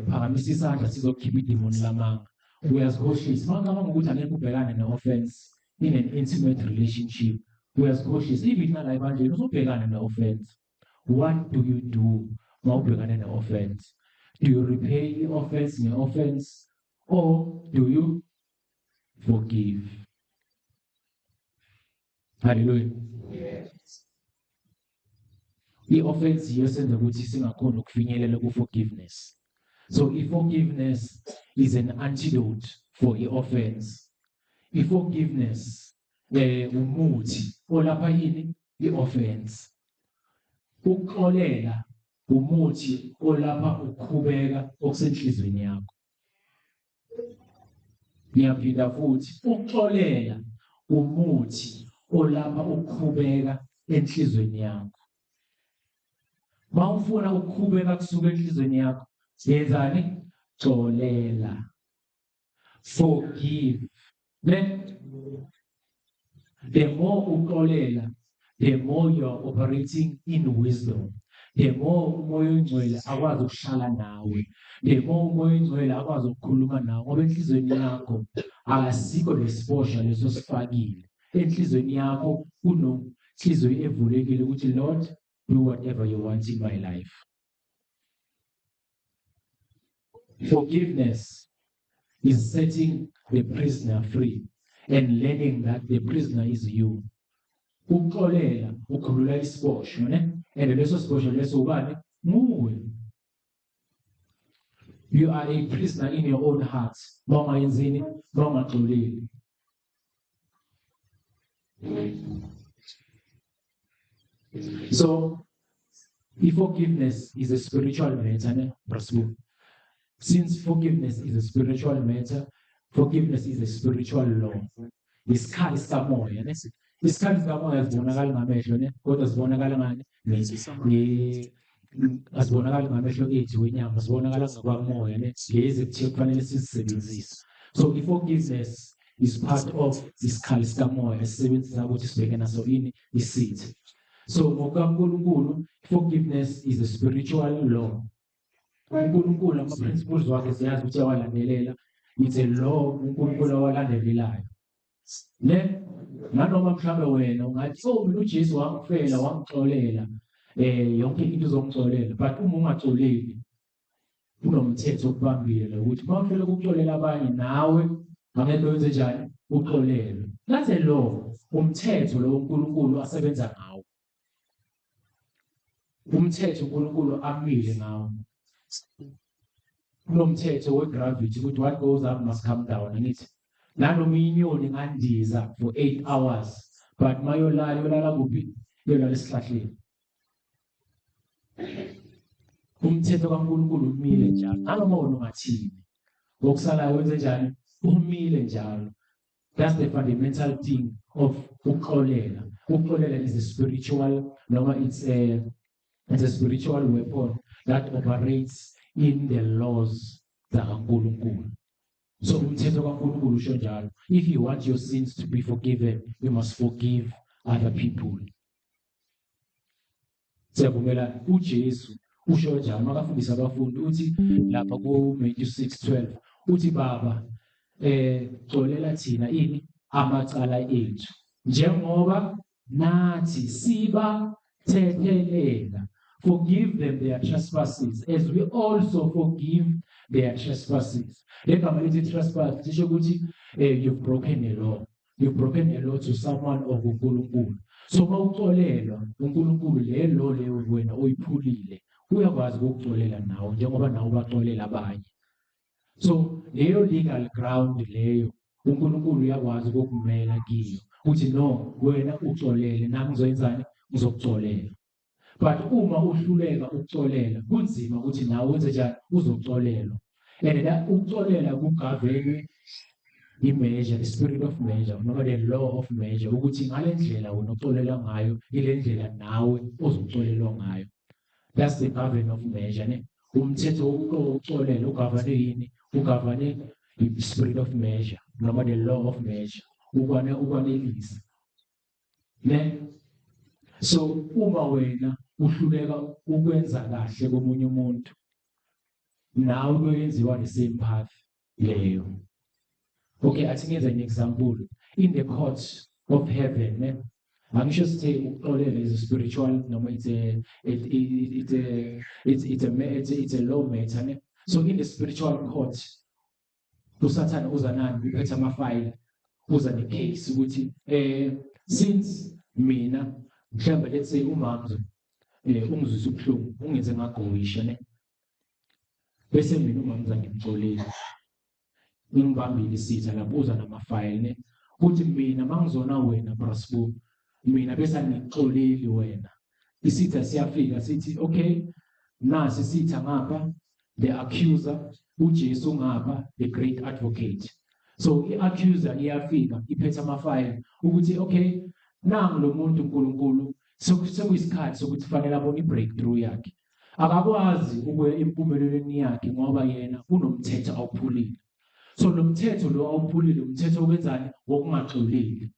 S1: phakamisa isandla sizokhipha idemoni lamanga. Uyazikhohlisa. Mangicabanga ukuthi angeke ubhekane ne-offense in an intimate relationship, uyazikhohlisa. Even nala ebandleni uzobhekana ne-offense. What do you do mawubhekane ne-offense? Do you repay i-offense nge-offense or do you forgive? Hallelujah.
S2: Yes.
S1: I-offense yiyo esenza ukuthi singakhoni ukufinyelela ku-forgiveness. So i-forgiveness is an antidote for i-offense. I-forgiveness umuthi olapha yini? I-offense. Ukuxolela umuthi olapha ukukhubeka okusenhlizweni yakho. Ngiyaphinda futhi, ukuxolela umuthi olapha ukukhubeka enhlizweni yakho. Mawufuna ukukhubeka kusuka enhlizweni yakho, yenzani? Xolela. Forgive. Then the more uxolela, the more you are operating in wisdom. The more uMoya oNgcwele akwazi ukuhlala nawe, the more uMoya oNgcwele akwazi ukukhuluma nawe, ngoba enhlizweni yakho akasikho lesiboshwa leso sifakile. Enhlizweni yakho kunenhliziyo evulekile ukuthi Lord, do whatever you want in my life. Forgiveness is setting the prisoner free and learning that the prisoner is you. Ukuxolela ukhulula isiboshwa, ne? And leso siboshwa leso ubani? Nguwe. You are a prisoner in your own heart. Mawungayenzini? Mawungaxoleli. So, forgiveness is a spiritual matter, ne? Brasbu. Since forgiveness is a spiritual matter, forgiveness is a spiritual law. Isikhali sikamoya, ne? Isikhali sikamoya sibonakala ngamehlo, ne? Kodwa sibonakala ngani? Asibonakali ngamehlo ethu wenyama, sibonakala ngakwamoya, ne? Lezi kuthiwa kufanele sizisebenzise. So i-forgiveness is part of isikhali sikamoya esisebenzisa ukuthi sibheke naso ini? Isitha. So ngokukaNkulunkulu, forgiveness is a spiritual law. uNkulunkulu ama-principles wakhe siyazi ukuthi awalandelela. It's a law uNkulunkulu awalandelelayo. Ne? Nanoma mhlambe wena ungathi, oh mina uJesu wangifela, wangixolela, yonke into uzongixolela, but uma ungaxoleli kunomthetho okubambile ukuthi uma uhlele ukuxolela abanye nawe angeke wenze njani? Uxolelwe. That's a law, umthetho lo uNkulunkulu asebenza ngawo. Umthetho uNkulunkulu amile ngawo. Kunomthetho we-gravity ukuthi what goes up must come down, angithi? Nanoma inyoni ingandiza for 8 hours, but mayolala yolala kuphi? Yolala esihlahleni. Umthetho kaNkulunkulu umile njalo. Nanoma wena ungathini, okusalayo wenze njani? Umile njalo. That's the fundamental thing of ukuxolela. Ukuxolela is a spiritual, noma it's a spiritual weapon that operates in the laws zakaNkulunkulu. So umthetho kaNkulunkulu usho njalo. If you want your sins to be forgiven, you must forgive other people. Siyavumelana. uJesu usho njalo makafundisa abafundi, uthi lapha ku Matthew 6:12 uthi Baba xolela thina ini? Amacala ethu njengoba nathi sibathethelela. Forgive them their trespasses as we also forgive their trespasses. Le gama lithi trespass lisho ukuthi you've broken a law. You've broken a law to someone or kuNkulunkulu. So mawuxolelwa uNkulunkulu le law leyo wena oyiphulile uyakwazi ukukuxolela nawe njengoba nawe ubaxolela abanye. So leyo legal ground leyo uNkulunkulu uyakwazi ukukumela kiyo. Uthi no, wena uxolele nami ngizoyenzani? Ngizokuxolela. But uma uhluleka ukuxolela kunzima ukuthi nawe wenze njani? Uzoxolelwa. And that ukuxolela kugavelwe i-measure, the spirit of measure, noma the law of measure, ukuthi ngale ndlela wena uxolela ngayo, ile ndlela nawe ozoxolelwa ngayo. That's the govern of measure, ne? Umthetho wokuxolela ugavane yini? Ugavane i-spirit of measure, noma the law of measure. Ukwane ukwanelisa, ne? So uma wena uhluleka ukwenza kahle komunye umuntu, nawe kuyenziwa the same path leyo. Okay, athi ngenze an example. In the court of heaven, ne? Angisho sithe ukuxolela is a spiritual noma it's a it, it, it's a it's it's a it's a, it's a law matter, ne? So in the spiritual court, uSathane uza nani? Uphethe amafayili, uza ne-case ukuthi since mina mhlawumbe, let's say, umamzo ungizwisa ubuhlungu, ungenze ngagowisha, ne? Bese mina umamzo ngimxoleli, ngibambile isitha lapho, uza namafayili, ne, kuthi mina mangizona wena Brasbo, mina bese angixoleli wena. Isitha siyafika sithi, okay, nasi isitha ngapha, the accuser, uJesu ngapha, the great advocate. So i-accuser iyafika iphethe amafayili ukuthi, okay, nangu lo muntu, uNkulunkulu, sekuyisikhathi sokuthi fanele abone i-breakthrough yakhe. Akakwazi ukuya empumelelweni yakhe ngoba yena kunomthetho awuphulile. So lo mthetho lo awuphulile, umthetho wokwenzani? Wokungaxoleli.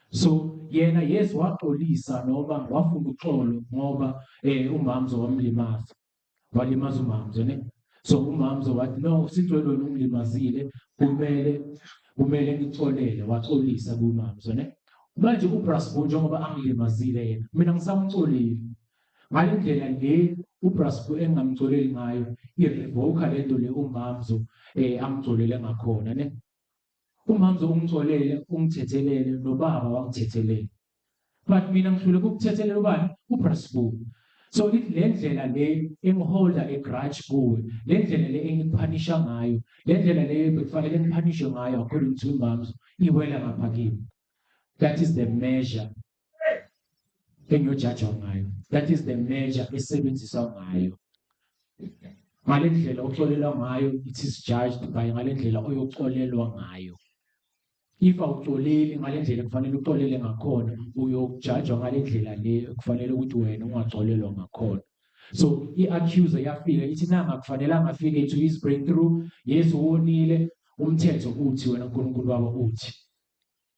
S1: So yena, yes, waxolisa noma wafuna uxolo ngoba umamzo wamlimaza, walimaza umamzo, ne? So umamzo wathi, no, since wena ungilimazile, kumele ngixolele. Waxolisa kumamzo, ne? Manje uBrasbo, njengoba angilimazile yena, mina ngisamxoleli ngale ndlela le uBrasbo engingamxoleli ngayo, i-revoke lento le umamzo amxolele ngakhona, ne? Umamzo ungixolele, ungithethelele, nobaba wangithethelele, but mina ngihluleka ukuthethelela ubani? UBrasbo. So ithi le ndlela le engiholda a grudge kuwe, le ndlela le engikuphanisha ngayo, le ndlela le bekufanele ngiphanishwe ngayo according to umamzo, iwela ngapha kimi. That is the measure engiyojajwa ngayo, that is the measure esebenziswa ngayo. Ngale ndlela oxolelwa ngayo, it is judged by ngale ndlela oyoxolelwa ngayo. If awuxoleli ngale ndlela kufanele uxolele ngakhona, uyojajwa ngale ndlela le kufanele ukuthi wena ungaxolelwa ngakhona. So i-accuser yafika ithi nanga kufanele angafike to his breakthrough. Yes, uwonile, umthetho uthi wena, uNkulunkulu baba uthi,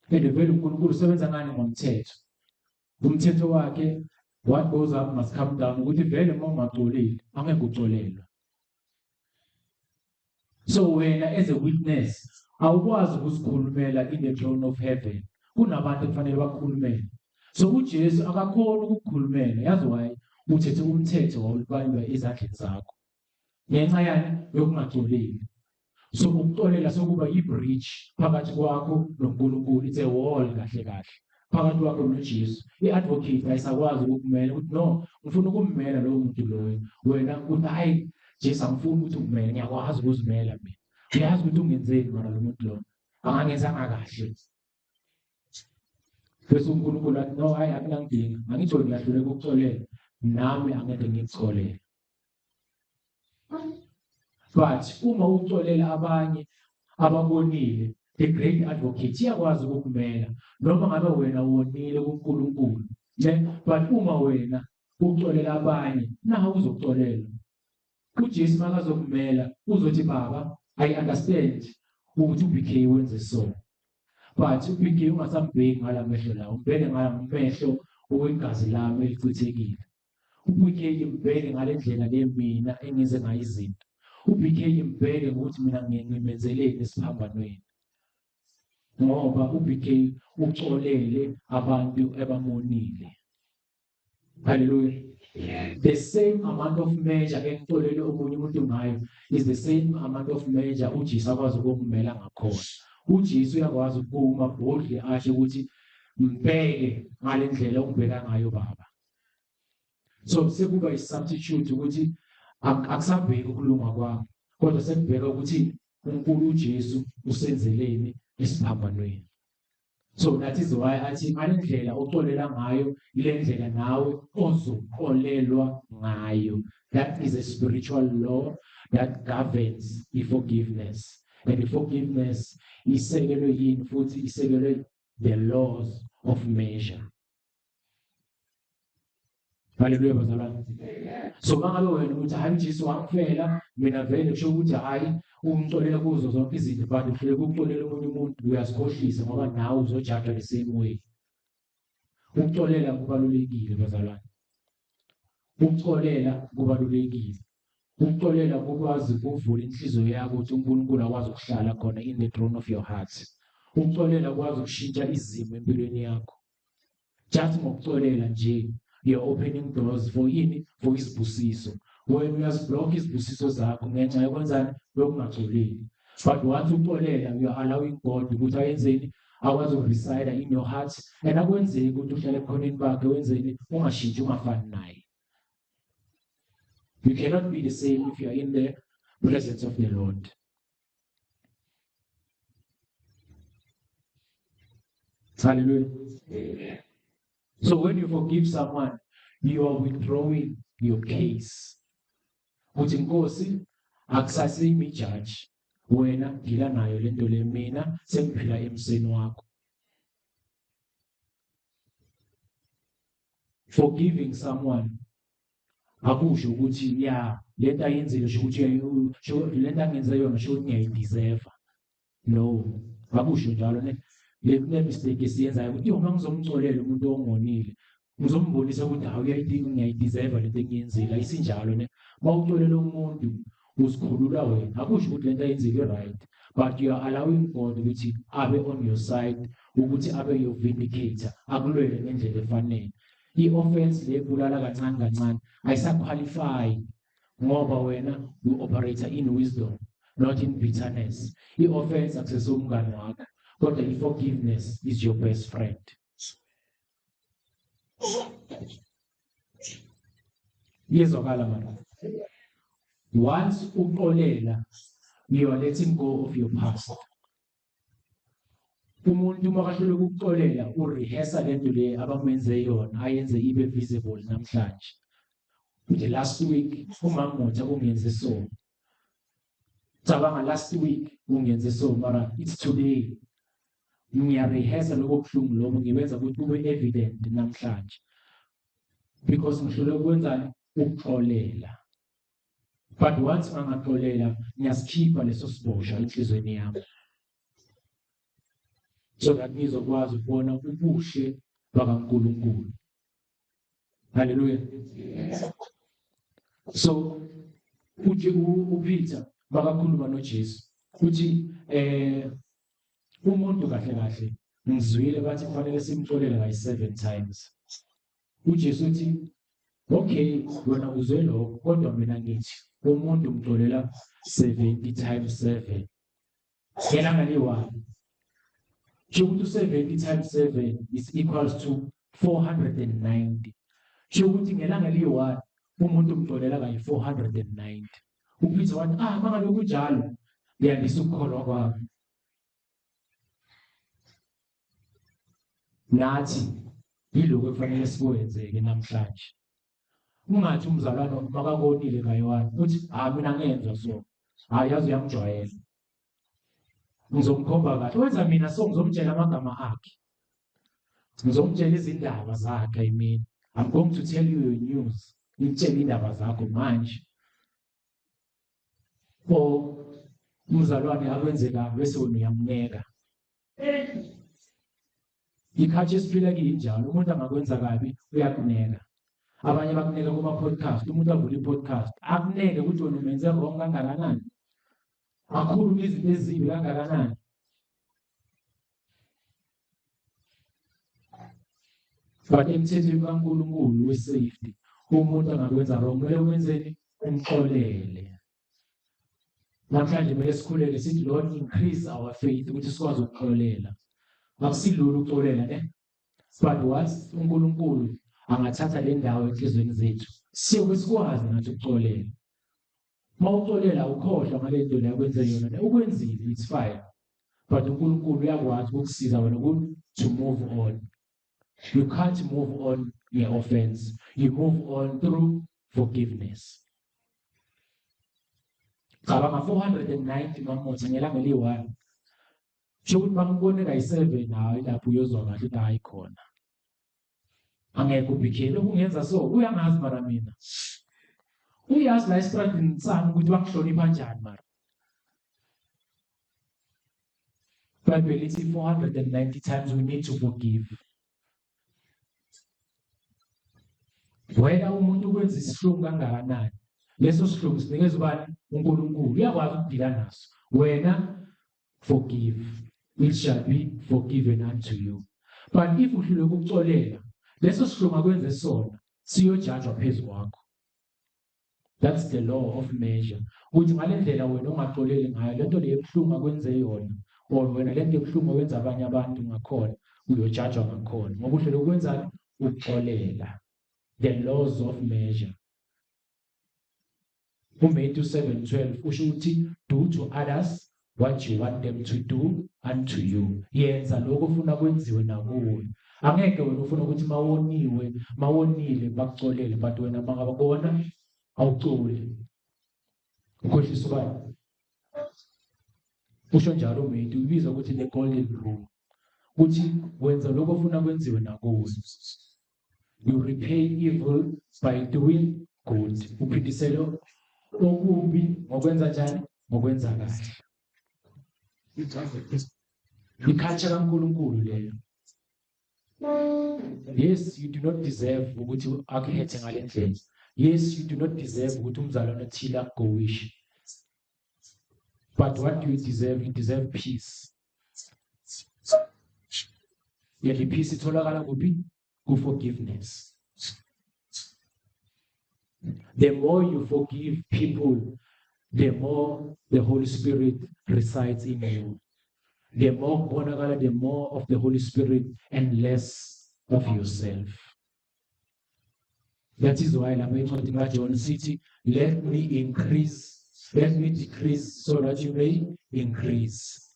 S1: and vele uNkulunkulu usebenza ngani? Ngomthetho. Umthetho wakhe, what goes up must come down, ukuthi vele uma ungaxoleli angeke uxolelwe. So wena as a witness awukwazi ukuzikhulumela in the throne of heaven, kunabantu ekufanele bakukhulumele. So uJesu akakhona ukukukhulumela. Yazi why? Uthethe umthetho wawubamba ezandleni zakho ngenxa yani? Yokungaxoleli. So ukuxolela sokuba i-bridge phakathi kwakho noNkulunkulu. It's a wall kahle kahle phakathi kwakho noJesu. I-advocate ayisakwazi ukukumela ukuthi, no, ngifuna ukummela lowo muntu loyo. Wena uthi, hayi Jesu, angifuni ukuthi ungimele, ngiyakwazi ukuzimela mina. Uyazi ukuthi ungenzeni, mara lo muntu lo angangenzanga kahle. Bese uNkulunkulu athi, no, hayi, akunankinga, angithi wena uyahluleka ukuxolela, nami angeke ngikuxolele. But uma uxolela abanye ababonile, the great advocate iyakwazi ukukumela noma ngabe wena wonile kuNkulunkulu, ne? But uma wena uxolela abanye, nawe uzoxolela. uJesu makazokumela uzothi, baba, I understand ukuthi uBK wenze so, but uBK ungasambheki ngalamehlo lawo, umbheke ngalamehlo owegazi lami elichithekile. uBK mbheke ngale ndlela le mina engenze ngayo izinto. uBK mbheke ngokuthi mina ngimenzeleni esiphambanweni, ngoba uBK uxolele abantu abamonile. Hallelujah. The same amount of measure engixolele omunye umuntu ngayo is the same amount of measure uJesu akwazi ukumela ngakhona. uJesu uyakwazi ukuma boldly asho ukuthi, mbheke ngale ndlela ongibheka ngayo, baba. So sekuba i-substitute ukuthi akusabheki ukulunga kwami, kodwa sekubheka ukuthi uNkulunkulu uJesu usenzeleni esiphambanweni. So that is why athi ngale ndlela oxolela ngayo, ile ndlela nawe ozoxolelwa ngayo. That is a spiritual law that governs i-forgiveness, and i-forgiveness isekelwe yini futhi? Isekelwe the laws of measure. Haleluya, bazalwane. So mangabe wena uthi, hayi, uJesu wangifela. Mina vele kusho ukuthi hayi umxolela kuzo zonke izinto, but uhluleka ukuxolela omunye umuntu, uyazikhohlisa ngoba nawe uzojajwa the same way. Ukuxolela kubalulekile bazalwane. Ukuxolela kubalulekile. Ukuxolela kukwazi ukuvula inhliziyo yakho ukuthi uNkulunkulu akwazi ukuhlala khona in the throne of your heart. Ukuxolela kwazi ukushintsha izimo empilweni yakho. Just ngokuxolela nje, you're opening doors for ini, for izibusiso. Wena uyaziblock izibusiso zakho ngenxa yokwenzani, yokungaxoleli. But once uxolela, you are allowing God ukuthi ayenzeni, akwazi ukureside in your heart, and akwenzeki ukuthi uhlale ebukhoneni bakhe wenzeni, ungashintshi, ungafani naye. You cannot be the same if you are in the presence of the Lord. Hallelujah. So when you forgive someone, you are withdrawing your case. Uthi Nkosi, akusasimi judge. Wena gila nayo lento le, mina sengiphila emseni wakho. Forgiving someone akusho ukuthi ya lento ayenzile sho ukuthi lento angenze yona sho ukuthi ngiyayideserve. No, akusho njalo ne. Le mistake esiyenzayo ukuthi uma ngizomxolela umuntu ongonile ngizombonisa ukuthi hawu uyayidinga, ngiyayideserve lento engiyenzile. Ayisinjalo ne. Mawuxolela umuntu uzikhulula wena, akusho ukuthi lento ayenzile right, but you are allowing God ukuthi abe on your side, ukuthi abe your vindicator, akulwele ngendlela efanele. I-offense le ebulala kancane kancane ayisaqualify ngoba wena you operate in wisdom, not in bitterness. I-offense akusesomngane wakho, kodwa i-forgiveness is your best friend. Iyezwakala manje. Once uxolela, you are letting go of your past. Umuntu uma kahluleka ukuxolela, urehearsa lento le abamenze yona, ayenze ibe visible namhlanje. The last week uMamotha ungenze so. Cabanga last week ungenze so, mara it's today. Ngiyarehearsa lokho kubuhlungu lokho, ngiwenza ukuthi kube evident namhlanje. Because ngihluleka ukwenzani? Ukuxolela. But once ngangaxolela, ngiyasikhipha leso siboshwa enhlizweni yami. So that ngizokwazi ukubona ubuhle bakaNkulunkulu. Hallelujah. So uthi uPeter bakakhuluma noJesu uthi umuntu kahle kahle ngizwile bathi kufanele simxolele kayi 7 times. uJesu uthi okay wena uzwe lokho, kodwa mina ngithi umuntu umxolela 70 times 7. Ngelanga liyi-1. Kusho ukuthi u-70 times 7 is equals to 490. Kusho ukuthi ngelanga liyi-1 umuntu umxolela kayi-490. UPeter wathi mangabe kunjalo ngiyandisa ukukholwa kwami. Nathi yilokho ekufanele sikwenzeke namhlanje. Ungathi umzalwane makakonile kayi-1 uthi mina ngenza so, hayi yazi uyangijwayela, ngizomkhomba kahle, wenza mina so, ngizomtshela amagama akhe, ngizomtshela izindaba zakhe. I mean, I'm going to tell you your news, ngitshele indaba zakho manje. Or umzalwane akwenze kabi bese wena uyamneka. Ikhathi esiphila kuyinjalo, umuntu angakwenza kabi uyakuneka. Abanye bakuneka kuma-podcast, umuntu avule i-podcast akuneke ukuthi wena umenze wrong kangakanani, akhulume izinto ezimbi kangakanani. But emthethweni kaNkulunkulu we-safety, umuntu angakwenza wrong kumele wenzeni? Umxolele. Namhlanje kumele sikhuleke sithi Lord increase our faith ukuthi sikwazi ukuxolela. Akusilula ukuxolela ne, but once uNkulunkulu angathatha le ndawo enhlizweni zethu, siyobe sikwazi nathi ukuxolela. Mawuxolela ukhohlwa ngale nto le akwenze yona ne, ukwenzile, it's fine, but uNkulunkulu uyakwazi ukukusiza wena to move on. You can't move on nge-offense, you move on through forgiveness. Cabanga 490 Mamotha ngelanga eliyi-1. Kusho ukuthi bangibone kayi-7, hayi lapho uyozwa kahle ukuthi hayi khona. Angeke ubhikhele ukungenza so, uyangazi mara mina. Uyazi la esitradini sami ukuthi bangihlonipha kanjani mara. Bible lithi 490 times we need to forgive. Wena umuntu ukwenza isihlungu kangakanani? Leso sihlungu sinikeza ubani? uNkulunkulu. Uyakwazi ukudila naso. Wena forgive. It shall be forgiven unto you. But if uhluleka ukuxolela, leso sihlungu akwenze sona siyojajwa phezu kwakho. That's the law of measure. Ukuthi ngale ndlela wena ongaxoleli ngayo lento le ebuhlungu akwenze yona or wena lento ebuhlungu owenza abanye abantu ngakhona uyojajwa ngakhona ngoba uhlele ukwenzani ukuxolela. The laws of measure. UMatthew 7:12 usho ukuthi do to others what you want them to do unto you. Yenza lokho ofuna kwenziwe nakuwe. Angeke wena ufuna ukuthi mawoniwe, mawonile bakuxolele but wena mangabakona awuxoli. Ukhohlisa ubani? Usho njalo uMatthew ubiza ukuthi the golden rule. Ukuthi wenza lokho ofuna kwenziwe nakuwe. You repay evil by doing good. Uphindisele okubi ngokwenza njani? Ngokwenza kahle. I-culture kaNkulunkulu leyo. Yes, you do not deserve ukuthi akuhethe ngale ndlela. Yes, you do not deserve ukuthi umzalwane othile akugowishe. But what do you deserve? You deserve peace. Yet peace itholakala kuphi? Ku-forgiveness. The more you forgive people, the more the Holy Spirit resides in you. The more kubonakala, the more of the Holy Spirit and less of yourself. That is why lapha encwadini kaJohn sithi let me increase, let me decrease so that you may increase.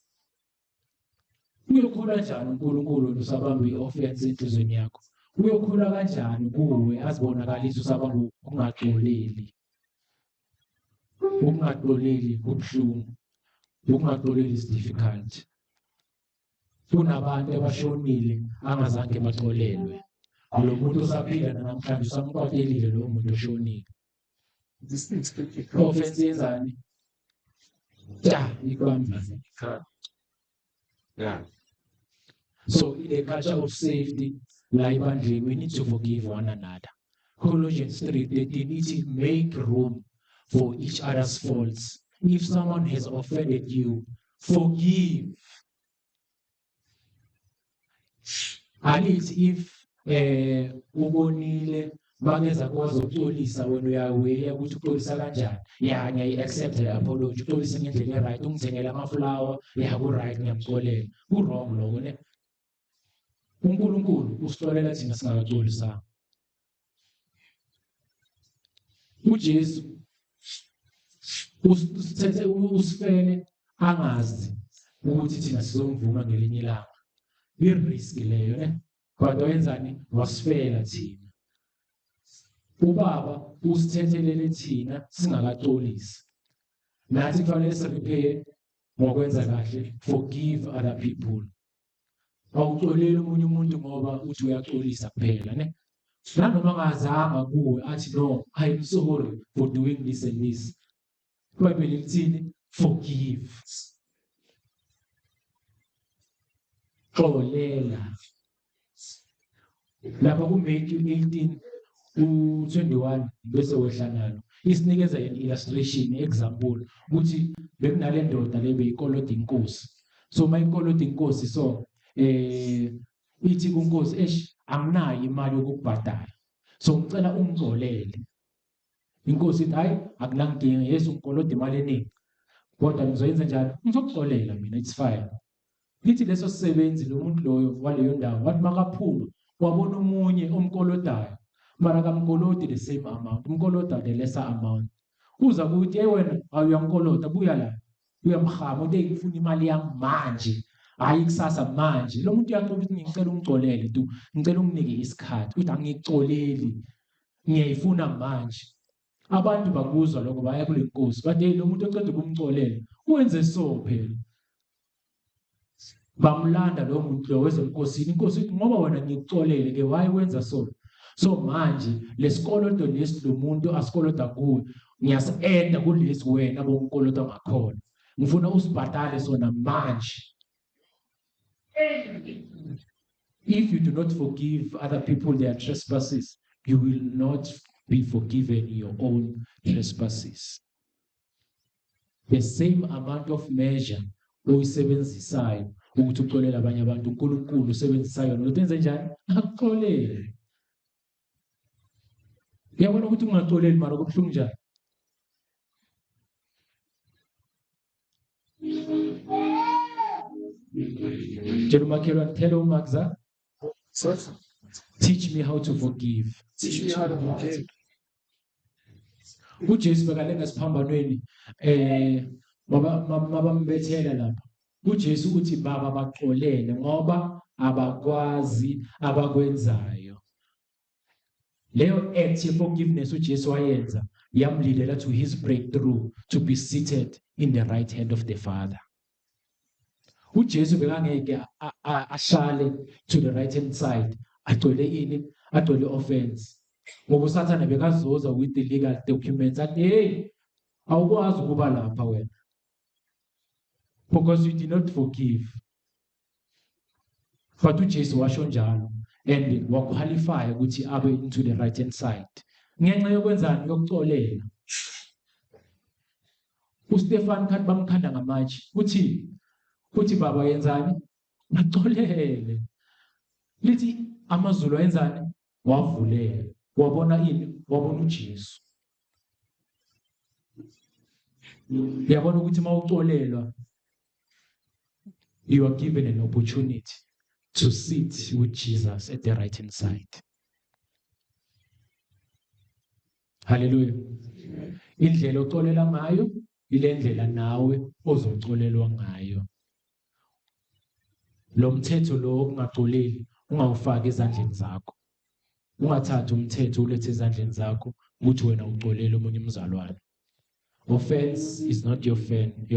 S1: Uyokhula kanjani uNkulunkulu wena usabamba i-offense enhliziyweni yakho? Uyokhula kanjani kuwe azibonakalise usabamba ukungaxoleli? Ukungaxoleli kubuhlungu. Ukungaxoleli is difficult. Kunabantu abashonile angazange baxolelwe. Lo muntu osaphila namhlanje usamkwatelile lowo muntu oshonile. Offense yenzani? Ta ikubambile.
S2: Yeah.
S1: So in the culture of safety, la ebandleni, we need to forgive one another. Colossians 3:13 ithi make room for each other's faults. If someone has offended you, forgive. Alithi if ubonile bangeza kwazi ukuxolisa wena uyaweya ukuthi uxolisa kanjani. Ya ngiyayi-accept le apology, uxolise ngendlela e-right, ungithengele ama-flower, ya ku-right ngiyamxolela. Ku-wrong lokho ne. uNkulunkulu usixolela thina singakaxolisanga. uJesu usithethe usifele angazi ukuthi thina sizomvuma ngelinye ilanga. I-risk leyo ne. Kodwa wenzani? Wasifela thina. Ubaba usithethelele thina singakaxolisi. Nathi kufanele si-repay ngokwenza kahle, forgive other people. Awuxoleli omunye umuntu ngoba uthi uyaxolisa kuphela ne. Nanoma ngazanga kuwe athi no, I'm sorry for doing this and this. iBhayibheli lithini? Forgive. Xolela. Lapha kuMatthew 18 u21 bese wehla nalo. Isinikeza an illustration example ukuthi bekunale ndoda le beyikolota inkosi. So mayikolota inkosi so ithi kunkosi eish anginayo imali yokukubhadala. So ngicela ungixolele. Inkosi ithi hayi akunankinga Yesu ngikolota imali eningi. Kodwa ngizoyenza njani? Ngizokuxolela mina it's fine. Lithi leso sisebenzi lo muntu loyo waleyo ndawo wathi makaphuma wabona omunye omkolodayo mara akamkolodi the same amount, umkoloda the lesser amount. Uza kuthi hey wena awuyangikolota buya la. Uyamhama uthi hey ngifuna imali yami manje. Hayi kusasa manje. Lo muntu uyacela ukuthi ngicela ungixolele tu, ngicela unginike isikhathi. Uthi angikuxoleli. Ngiyayifuna manje. Abantu bakuzwa lokho baya kule nkosi bathi hey lo muntu oceda ukumxolela wenze so phela. Bamlanda lo muntu lo weze enkosini. Inkosi ithi ngoba wena ngikuxolele ke why wenza so? So manje lesikoloto lesi lo muntu asikolota kuwe ngiyasi-eda kulesi wena bongikolota ngakhona. Ngifuna usibhadale sona manje. If you do not forgive other people their trespasses, you will not be forgiven your own trespasses. The same amount of measure oyisebenzisayo ukuthi uxolele abanye abantu, uNkulunkulu usebenzisa yona ukuthi enze njani? Akuxolele. Uyabona ukuthi ungaxoleli mara kubuhlungu njani? Tshela umakhelwane, tell uMaxa, teach me how to forgive.
S3: Teach me how to forgive.
S1: uJesu bekalenga esiphambanweni mabambethela lapha. uJesu uthi baba baxolele ngoba abakwazi abakwenzayo. Leyo act ye forgiveness uJesu wayenza yamlilela to his breakthrough to be seated in the right hand of the Father. uJesu bekangeke ahlale to the right hand side agcwele ini, agcwele offense, ngoba uSathane bekazoza with the legal documents athi hey, awukwazi ukuba lapha wena because you did not forgive. But uJesu washo njalo and waqualify ukuthi abe into the right hand side ngenxa yokwenzani, yokuxolela. uStefan khathi bamkhanda ngamatshe uthi baba yenzani, baxolele. Lithi amazulu ayenzani, wavuleka, wabona ini, wabona uJesu. Uyabona ukuthi mawuxolelwa you are given an opportunity to sit with Jesus at the right hand side. Hallelujah. Indlela oxolela ngayo ile ndlela nawe ozoxolelwa ngayo. Lo mthetho lo okungaxoleli ungawufaki ezandleni zakho. Ungathathi umthetho ulethe ezandleni zakho ukuthi wena uxolele omunye umzalwane. Offense is not your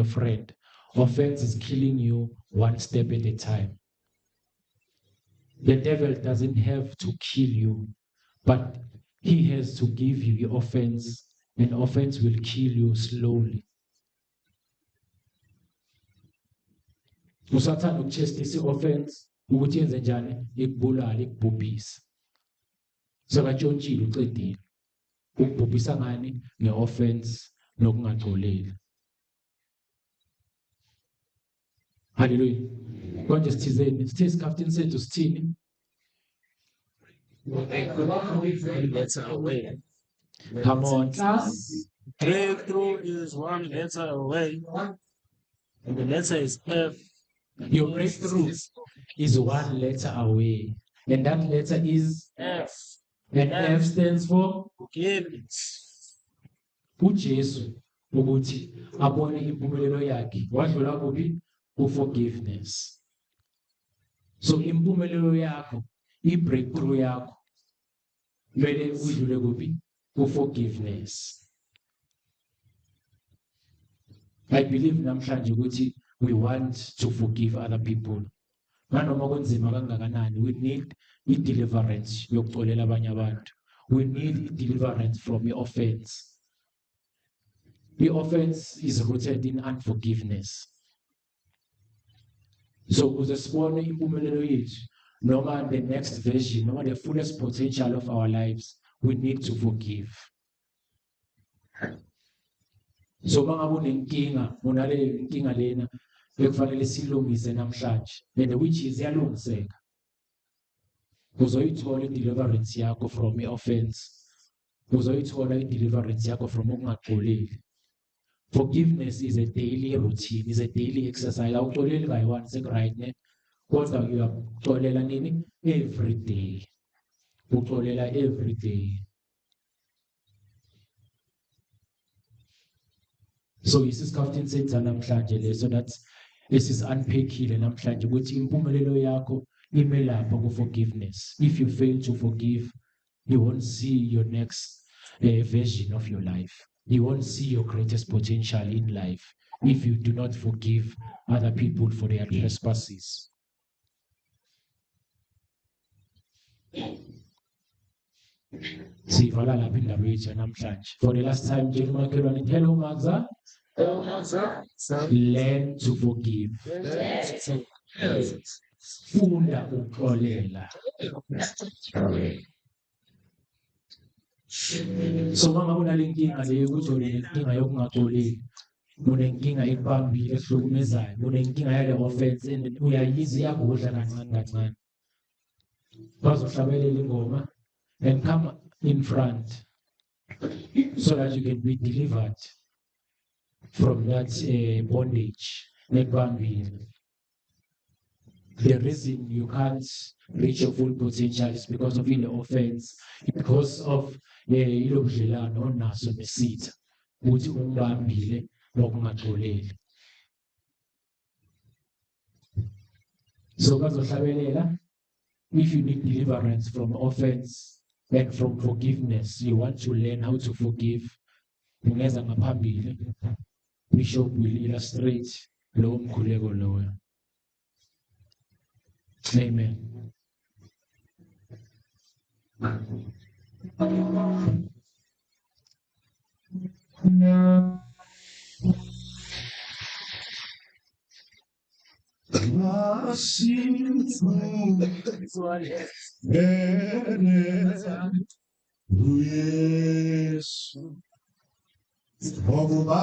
S1: friend. Offense is killing you one step at a time. The devil doesn't have to kill you, but he has to give you the offense, and offense will kill you slowly. Usathane ukuchestisa i-offense ukuthi yenze njani, ikubulale, ikubhubhise. Sekatshontshile, ucedile. Ukubhubhisa ngani? Nge-offense nokungaxoleli. Hallelujah. Konje sithizeni, sithe isikhaftini sethu sithini?
S3: Letter away.
S1: Come on, class.
S3: Breakthrough is one letter away. And the letter is F.
S1: Your breakthrough is one letter away. And that letter is
S3: F.
S1: And F stands for
S3: forgiveness.
S1: uJesu ukuthi abone impumelelo yakhe wadlula kuphi? Ku-forgiveness. So impumelelo yakho, i-breakthrough yakho kumele udlule kuphi? Ku-forgiveness. I believe namhlanje ukuthi we want to forgive other people. Nanoma kunzima kangakanani, we need i-deliverance yokuxolela abanye abantu. We need i-deliverance from i-offense. The offense is rooted in unforgiveness. So ukuze sibone impumelelo yethu noma the next version noma the fullest potential of our lives, we need to forgive. So mangabe unenkinga, unale inkinga lena ekufanele silungise namhlanje, and which is iyalungiseka. Uzoyithola i-deliverance yakho from i-offense. Uzoyithola i-deliverance yakho from ukungaxoleli. Forgiveness is a daily routine, is a daily exercise. Awuxoleli kayi-one seku-right ne? Kodwa uyaxolela nini? Every day. Uxolela every day. So isisikhaftini sethu namhlanje leso that esisi-unpackile namhlanje ukuthi impumelelo yakho ime lapha ku-forgiveness. If you fail to forgive, you won't see your next version of your life. You won't see your greatest potential in life if you do not forgive other people for their trespasses. Siyivala lapha indaba yethu yanamhlanje. For the last time, tshela umakhelwane, hello Magza, learn to forgive. Funda ukuxolela. So uma ngabe unale nkinga leyo ukuthi unenkinga yokungaxoleli, unenkinga ekubambile ekuhlukumezayo, unenkinga yale offense and uyayizwa iyakudla kancane kancane. Bazohlabelela ingoma and come in front so that you can be delivered from that bondage ekubambile. The reason you can't reach your full potential is because of ile offense, because of ilo budlelwano onaso nesitha ukuthi ungibambile ngokungaxoleli. So bazohlabelela, if you need deliverance from offense and from forgiveness, you want to learn how to forgive, ungeza ngaphambili, Bishop will illustrate lowo mkhuleko loyo. Amen.
S4: uYesu ngokuba